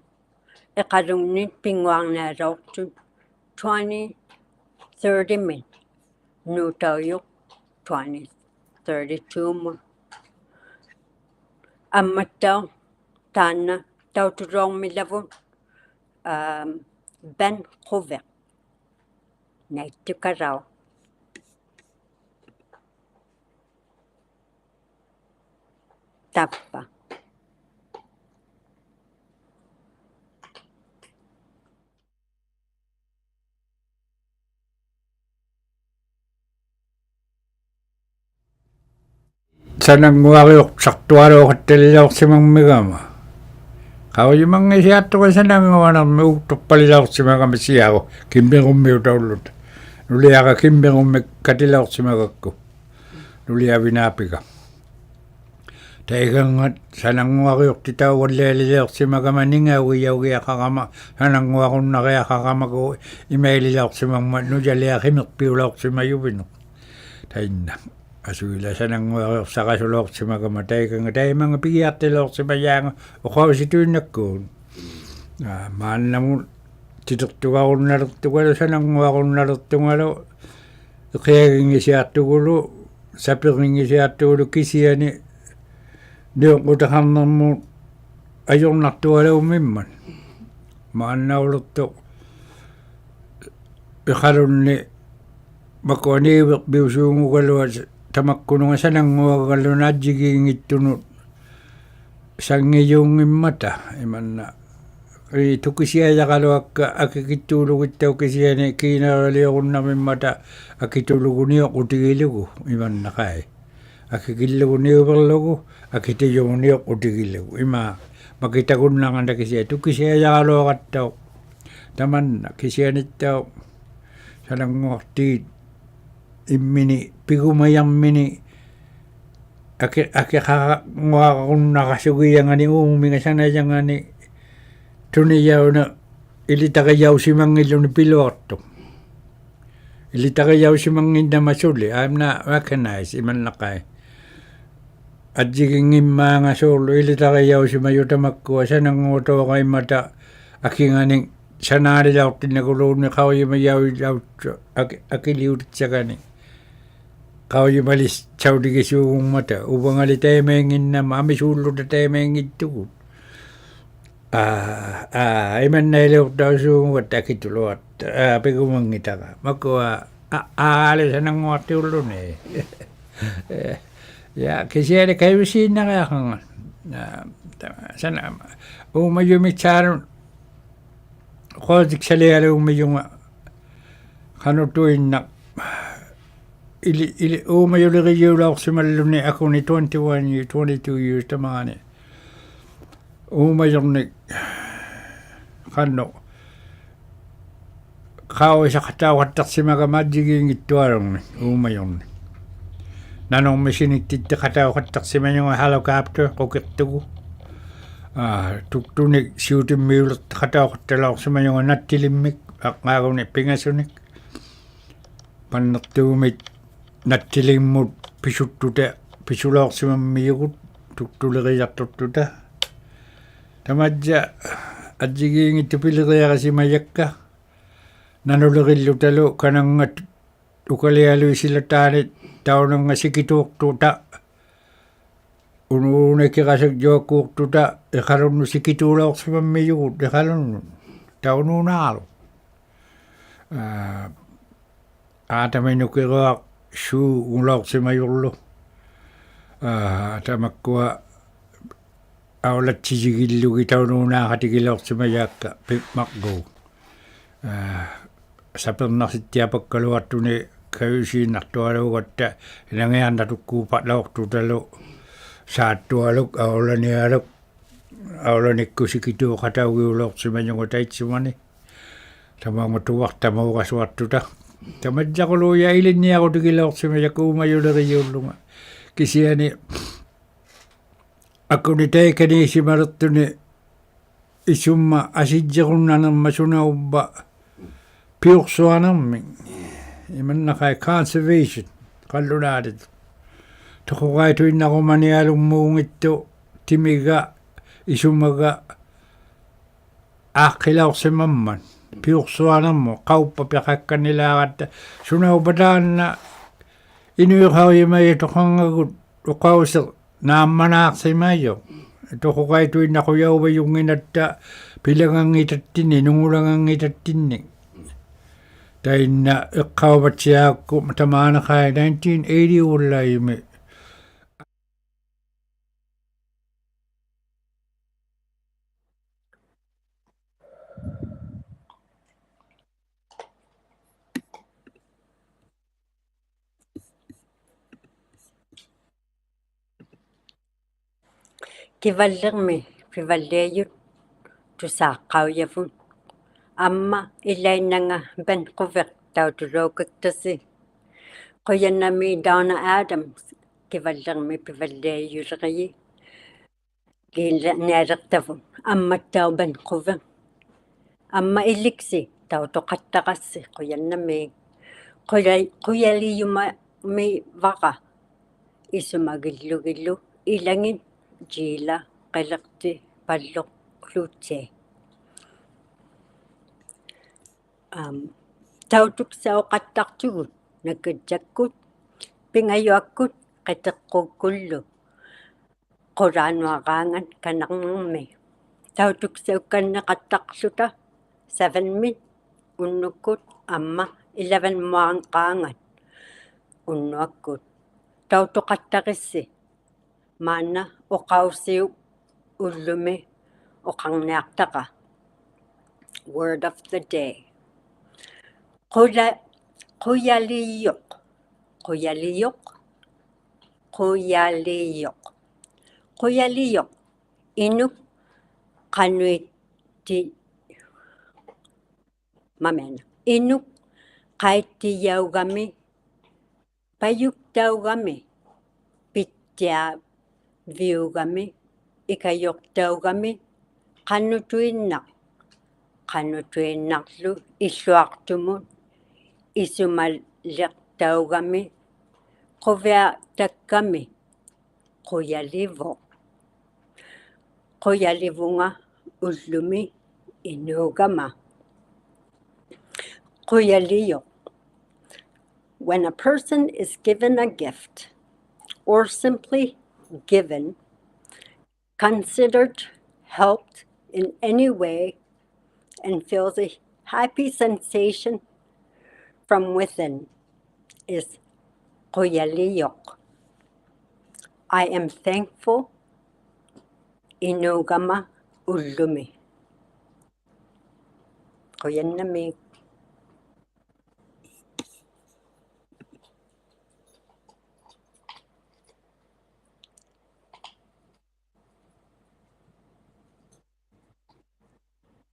Iqalungnit pinnguarnialauqtut twenty thirty-mit nuutaujuq twenty thirty-two-mut. Ammattauq taanna tautulaumilavut, aam, Ben Quviq. Naittukalauq. Tavva. Sanannguariuqsaqtualuuqat talilauqsimammigama. Qaujimanngisiaqtuq sanannguanirmi uuktuqpalilauqsimagama siaru Kimmirummiutaulluta. Nuliara Kimmirummik katilauqsimagakku. Nuliavinaappiga. Taiganngat sanannguariuqtitauvallialilauqsimagama ningaugijaugiaqarama, sanannguarunnariaqaramagu imaililauqsimammat nujaliaq qimirpiulauqsimajuvinuk. Tainna. Asuila sanannguariuqsarasulauqsimagama taiganngat taimanga pigiaqtilauqsimajaanga uqausituinnakkuun. Aa, maannamut titiqtugarunnaliqtugalu sanannguarunnaliqtugalu ᕿᐊᒋᙱᑦᓯᐊᖅᑐᒍᓗ, ᓴᐱᕆᙱᑦᓯᐊᖅᑐᒍᓗ ᑭᓯᐊᓂ ᓂᐅᖅᑯᑕᖃᕐᓂᕐᒧᑦ ᐊᔪᕐᓇᖅᑐᐊᓘᒻᒥᒻᒪᑦ. ᒫᓐᓇᐅᓕᖅᑐᖅ ᐃᖃᓗᓐᓂ ᒪᑯᐊ ᓂᐅᕕᕐᕕᐅᓲᖑᒐᓗᐊᑦ ᑕᒪᒃᑯᓄᖓ ᓴᓇᙳᐊᒐᓗᓇ ᐊᔾᔨᒌᙱᑦᑐᓄᑦ ᓴᙱᔫᙱᒻᒪᑕ ᐃᒪᓐᓇ. ᐄ, ᑐᑭᓯᐊᔭᕋᓗᐊᒃᑲ ᐊᑭᑭᑦᑑᓗᒋᑦᑕᐅᖅ ᑭᓯᐊᓂ ᑮᓇᕋᓕᐅᕈᓐᓇᕐᒥᒻᒪᑕ ᐊᑭᑐᓗᒍ ᓂᐅᖅᑯᑎᒋᓗᒍ ᐃᒪᓐᓇᖃᐃ. ᐊᑭᑭᓪᓗᒍ ᓂᐅᕕᕐᓗᒍ, ᐊᑭᑎᔪᒧᑦ ᓂᐅᖅᑯᑎᒋᓗᒍ. ᐃᒫ, ᒪᑭᑕᒍᓐᓇᕐᒪᑕ ᑭᓯᐊᓂ ᑐᑭᓯᐊᔭᕋᓗᐊᕋᑦᑕᐅᖅ. ᑕᒪᓐᓇ ᑭᓯᐊᓂᑦᑕᐅᖅ ᓴᓇᙳᐊᖅᑏᑦ ᐃᒻᒥᓂᒃ, ᐱᒍᒪᔭᕐᒥᓂᒃ, ᐊᑭ-, ᐊᑭᖃᕈᓐᓇᕋᓱᒋᔭᖓᓂᒃ ᐆᒥᖓ ᓴᓇᔭᖓᓂᒃ ᑐᓂᔭᐅᓂᒃ ᐃᓕᑕᕆᔭᐅᓯᒪᙱᓪᓗᓂ ᐱᓗᐊᖅᑐᖅ. ᐃᓕᑕᕆᔭᐅᓯᒪᙱᓐᓇᒪ ᓱᓕ, I'm not recognize, ᐃᒪᓐᓇᖃᐃ. ᐊᔾᔨᒋᙱᒻᒫᖓ ᓲᕐᓗ ᐃᓕᑕᕆᔭᐅᓯᒪᔪᑦ ᑕᒪᒃᑯᐊ ᓴᓇᙳᐊᑐᐊᕋᐃᒻᒪᑕ ᐊᑭᖓᓂᒃ ᓴᓈᓕᓚᐅᖅᑎᓐᓇᒍᓘᓐᓃᑦ ᖃᐅᔨᒪᔭᐅᓚᐅᑦᓱ-, ᐊᑭ-, ᐊᑭᓕᐅᑎᑦᓴᒐᓂᒃ. ᖃᐅᔨᒪᓕᓴᐅᑎᒋᓲᖑᒻᒪᑕ, ᐅᕙᖓᓕ ᑕᐃᒪᐃᙱᓐᓇᒪ, ᐊᒥᓲᓪᓗᑕ ᑕᐃᒪᐃᙱᑦᑐᒍᑦ. ᐋ, ᐋ, ᐃᒪᓐᓇᐃᓕᐅᖅᑕᐅᓲᖑᒐᑦᑕ ᐊᑭᑐᓗᐊᑦ, ᐋ, ᐱᒍᒪᙱᑕᕋ. ᒪᑯᐊ, ᐋ, ᐋ, ᐋᓕ ᓴᓇᙳᐊᖅᑎᐅᓪᓗᓂ. ᐄ, ᑭᓯᐊᓂ ᑲᔪᓰᓐᓇᕆᐊᖃᕐᖓᑦ. ᐋ, ᑕ-, ᓴᓇ-, ᐆᒪᔪᒥᑦᓵᓄᑦ ᖁᐊᖅᑎᒃᓴᓕᐊᓘᒻᒥᔪᖓ ᖃᓄᑐᐃᓐᓇᖅ. ᐃᓕ-, ᐃᓕ-, ᐆᒪᔪᓕᕆᔨᐅᓚᐅᖅᓯᒪᓪᓗᓂ ᐊᑯᓂ twenty-one year, twenty-two years ᑕᒫᓂ. ᐆᒪᔪᕐᓂᒃ ᖃᓄᖅ ᖃᐅᔨᓴᖃᑕᐅᖃᑦᑕᖅᓯᒪᒐᒪ ᐊᔾᔨᒌᙱᑦᑐᐊᓗᖕᓂᒃ ᐆᒪᔪᕐᓂᒃ. ᓇᓄᕐᒥᒃ ᓯᓂᒃᑎᑦᑎᖃᑕᐅᖃᑦᑕᖅᓯᒪᔪᖓ helicopter ᖁᑭᖅᑐᒍ. ᐋ, ᑐᒃᑐᓂᒃ ᓯᐅᑎᒻᒥᐅᓕᖅᑕᖃᑕᐅᖃᑦᑕᓚᐅᖅᓯᒪᔪᖓ ᓇᑦᑎᓕᒻᒥᒃ, ᐊᕐᕌᒍᓂᒃ ᐱᖓᓱᓂᒃ. ᐸᓐᓂᖅᑑᒥᑦ ᓇᑦᑎᓕᒻᒧᑦ ᐱᓱᑦᑐᑕ, ᐱᓱᓚᐅᖅᓯᒪᒻᒥᔪᒍᑦ, ᑐᒃᑐᓕᕆᔭᖅᑐᖅᑐᑕ. ᑕᒪᔾᔭ ᐊᔾᔨᒌᙱᑦᑐᑦ ᐱᓕᕆᐊᕆᓯᒪᔭᒃᑲ. ᓇᓄᓕᕆᓪᓗᑕᓗ ᑲᓇᙵᑦ ᐅᑲᓕᐊᓗᐃᑦ ᓯᓚᑖᓂᑦ ᑕᐅᓇᙵᑦ ᓯᑭᑑᖅᑐᑕ. ᐅᓄ-, ᐅᓄᓇᐃᑭᕋᓱᒃᔪᐊᒃᑰᖅᑐᑕ, ᐃᖃᓗᓐᓄᑦ ᓯᑭᑑᓚᐅᖅᓯᒪᒻᒥᔪᒍᑦ, ᐃᖃᓗᓐᓄᑦ. ᑕᐅᓅᓈᓗᒃ. ᐋ, ᐋᑕᒥᓄᑭᕈᐊᖅ ᓲᖑᓚᐅᖅᓯᒪᔪᕐᓗ. ᐋ, ᑕᒪᒃᑯᐊ ᐊᐅᓚᑦᓯᔨᒋᓪᓗᒋᑦ ᑕᐅᓅᓈᖃᑎᒋᓚᐅᖅᓯᒪᔭᒃᑲ ᐱᒻᒪᕐᕉᒃ. ᐋ, ᓴᐱᕐᓇᖅᓯᑦᑎᐊᐸᒃᑲᓗᐊᖅᑐᓂ ᑲᔪᓰᓐᓇᖅᑐᐊᓘᒐᑦᑕ ᐃᓇᖏᐊᕐᓇᑐᒃᑰᖅᐸᓚᐅᖅᑐᑕᓗ ᓵᑦᑐᐊᓗᒃ, ᐊᐅᓚᓂᐊᓗᒃ, ᐊᐅᓚᓂᒃᑯᑦ ᓯᑭᑑᖃᑕᐅᒋᐅᓚᐅᖅᓯᒪᔪᖓ ᑕᐃᑦᓱᒪᓂ. ᑕᒪᐅᖓ ᑐᕙᖅᑕᒨᕋᓱᐊᖅᑐᑕ. ᑕᒪᔾᔭᑯᓗᒃ ᐃᓕᓐᓂᐊᕈᑎᒋᓚᐅᖅᓯᒪᔭᒃᑲ ᐆᒪᔪᓕᕆᔨᐅᓪᓗᖓ. ᑭᓯᐊᓂ ᐊᑯᓂ ᑕᐃᑲᓃᓯᒪᓕᖅᑐᓂ ᐃᓱᒪ ᐊᓯᔾᔨᕈᓐᓇᕐᓂᕐᒪᑦ ᓱᓇᐅᕝᕙ ᐱᐅᖅᓱᐊᓂᕐᒥᒃ. ᐃᒪᓐᓇᖃᐃ conservation ᖃᓪᓗᓈᑎᑐᑦ. ᑐᖁᕋᐃᑐᐃᓐᓇᕈᒪᓂᐊᓗᒻᒨᙱᑦᑐᖅ ᑎᒥᒐ, ᐃᓱᒪᒐ, ᐋᖅᑭᓚᐅᖅᓯᒪᒻᒪᑦ. ᐱᐅᖅᓱᐊᓂᕐᒧᑦ, ᖃᐅᑉᐸᑦ ᐱᖃᒃᑲᓐᓂᓛᕋᑦᑕ. ᓱᓇᐅᕝᕙ ᑖᓐᓇ ᐃᓄᐃᑦ ᖃᐅᔨᒪᔪᑦ ᑐᖃᕐᖓᒍᑦ ᐅᖃᐅᓯᖅ ᓈᒻᒪᓈᖅᓯᒪᔪᖅ. ᑐᖁᕋᐃᑐᐃᓐᓇᖁᔭᐅᕙᔪᙱᓐᓇᑦᑕ ᐱᓚᖓᙱᑕᑦᑎᓐᓂᒃ, ᓄᖑᓚᖓᙱᑕᑦᑎᓐᓂᒃ. ᑕᐃᓐᓇ ᐃᖅᑲᐅᕙᑦᓯᐊᒃᑯ ᑕᒫᓂᖃᐃ nineteen eighty-ᐅᓪᓚᐃᔪᒥ. ᑭᕙᓪᓕᕐᒥ ᐱᕙᓪᓕᐊᔪᑦ ᑐᓵᖅᑲᐅᔭᕗᑦ. ᐊᒻᒪ ᐃᓚᐃᓐᓇᖓ Vancouver ᑕᐅᑐᓚᐅᑲᒃᑕᓯ. ᖁᔭᓐᓇᒦᒃ Donna Adams ᑭᕙᓪᓕᕐᒥ ᐱᕙᓪᓕᐊᔪᓕᕆᔨ. ᕿᓚ-, ᓂᐊᓕᖅᑕᕗᑦ ᐊᒻᒪᑦᑕᐅᖅ Vancouver. ᐊᒻᒪ ᐃᓕᑦᓯ ᑕᐅᑐᖃᑦᑕᕋᔅᓯ ᖁᔭᓐᓇᒦᒃ. ᖁᔭ-, ᖁᔭᓕᔪᒪᒦᕙᕋ ᐃᓱᒪᒋᓪᓗᒋᓪᓗ ᐃᓚᖏᑦ Gila ᕿᓕᖅᑎ ᐸᓪᓗᒃ Cloutier. ᐊᒻ, ᑕᐅᑐᒃᓴᐅᖃᑦᑕᖅᑐᒍᑦ ᓇᒡᒐᔾᔭᒃᑯᑦ, ᐱᖓᔪᐊᒃᑯᑦ ᕿᑎᖅᑰᒃᑯᓪᓗ. ᖁᓛᓄᐊᕌᖓᑦ ᑲᓇᕐᓂᕐᒥ. ᑕᐅᑐᒃᓴᐅᒃᑲᓐᓂᖃᑦᑕᖅᖢᑕ seven-ᒥᑦ ᐅᓐᓄᒃᑯᑦ ᐊᒻᒪ eleven-ᒧᐊᕌᖓᑦ ᐅᓐᓄᐊᒃᑯᑦ. ᑕᐅᑐᖃᑦᑕᕆᔅᓯ ᒫᓐᓇ ᐅᖃᐅᓯᐅᑉ ᐅᓪᓗᒥ ᐅᖃᕐᓂᐊᖅᑕᕋ. Word of the day. ᖁᔭ-, ᖁᔭᓕᔪᖅ. ᖁᔭᓕᔪᖅ. ᖁᔭᓕᔪᖅ. ᖁᔭᓕᔪᖅ. ᐃᓄᒃ ᖃᓄᐃᑎ-, ᒪᒥᐊᓇᖅ. ᐃᓄᒃ ᖃᐃᑦᑎᔭᐅᒐᒥ, ᐸᔪᒃᑕᐅᒐᒥ, ᐱᑦᑎᐊᕕᐅᒐᒥ, ᐃᑲᔪᖅᑕᐅᒐᒥ, ᖃᓄᑐᐃᓐᓇᖅ, ᖃᓄᑐᐃᓐᓇᕐᓗ ᐃᖢᐊᖅᑐᒧᑦ, ᐃᓱᒪᓕᖅᑕᐅᒐᒥ, ᖁᕕᐊᑕᒃᑲᒥ, ᖁᔭᓕᕗᖅ. ᖁᔭᓕᕗᖓ ᐅᓪᓗᒥ ᐃᓅᒐᒪ. ᖁᔭᓕᔪᖅ. When a person is given a gift, or simply given, considered, helped in any way, and feels a happy sensation from within is ᖁᔭᓕᔪᖅ. I am thankful, ᐃᓅᒐᒪ ᐅᓪᓗᒥ. ᖁᔭᓐᓇᒦᒃ.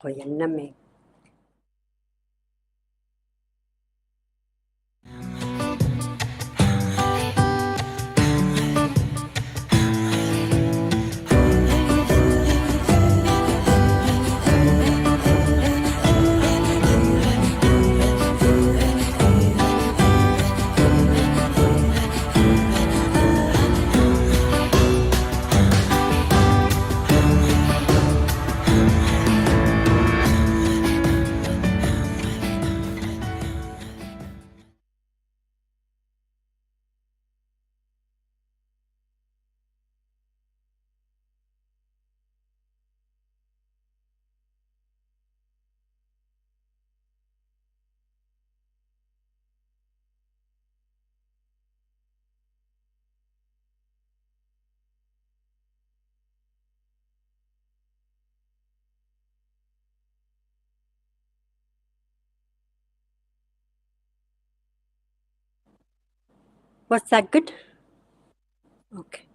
ᖁᔭᓐᓇᒦᒃ. Was that good? Okay.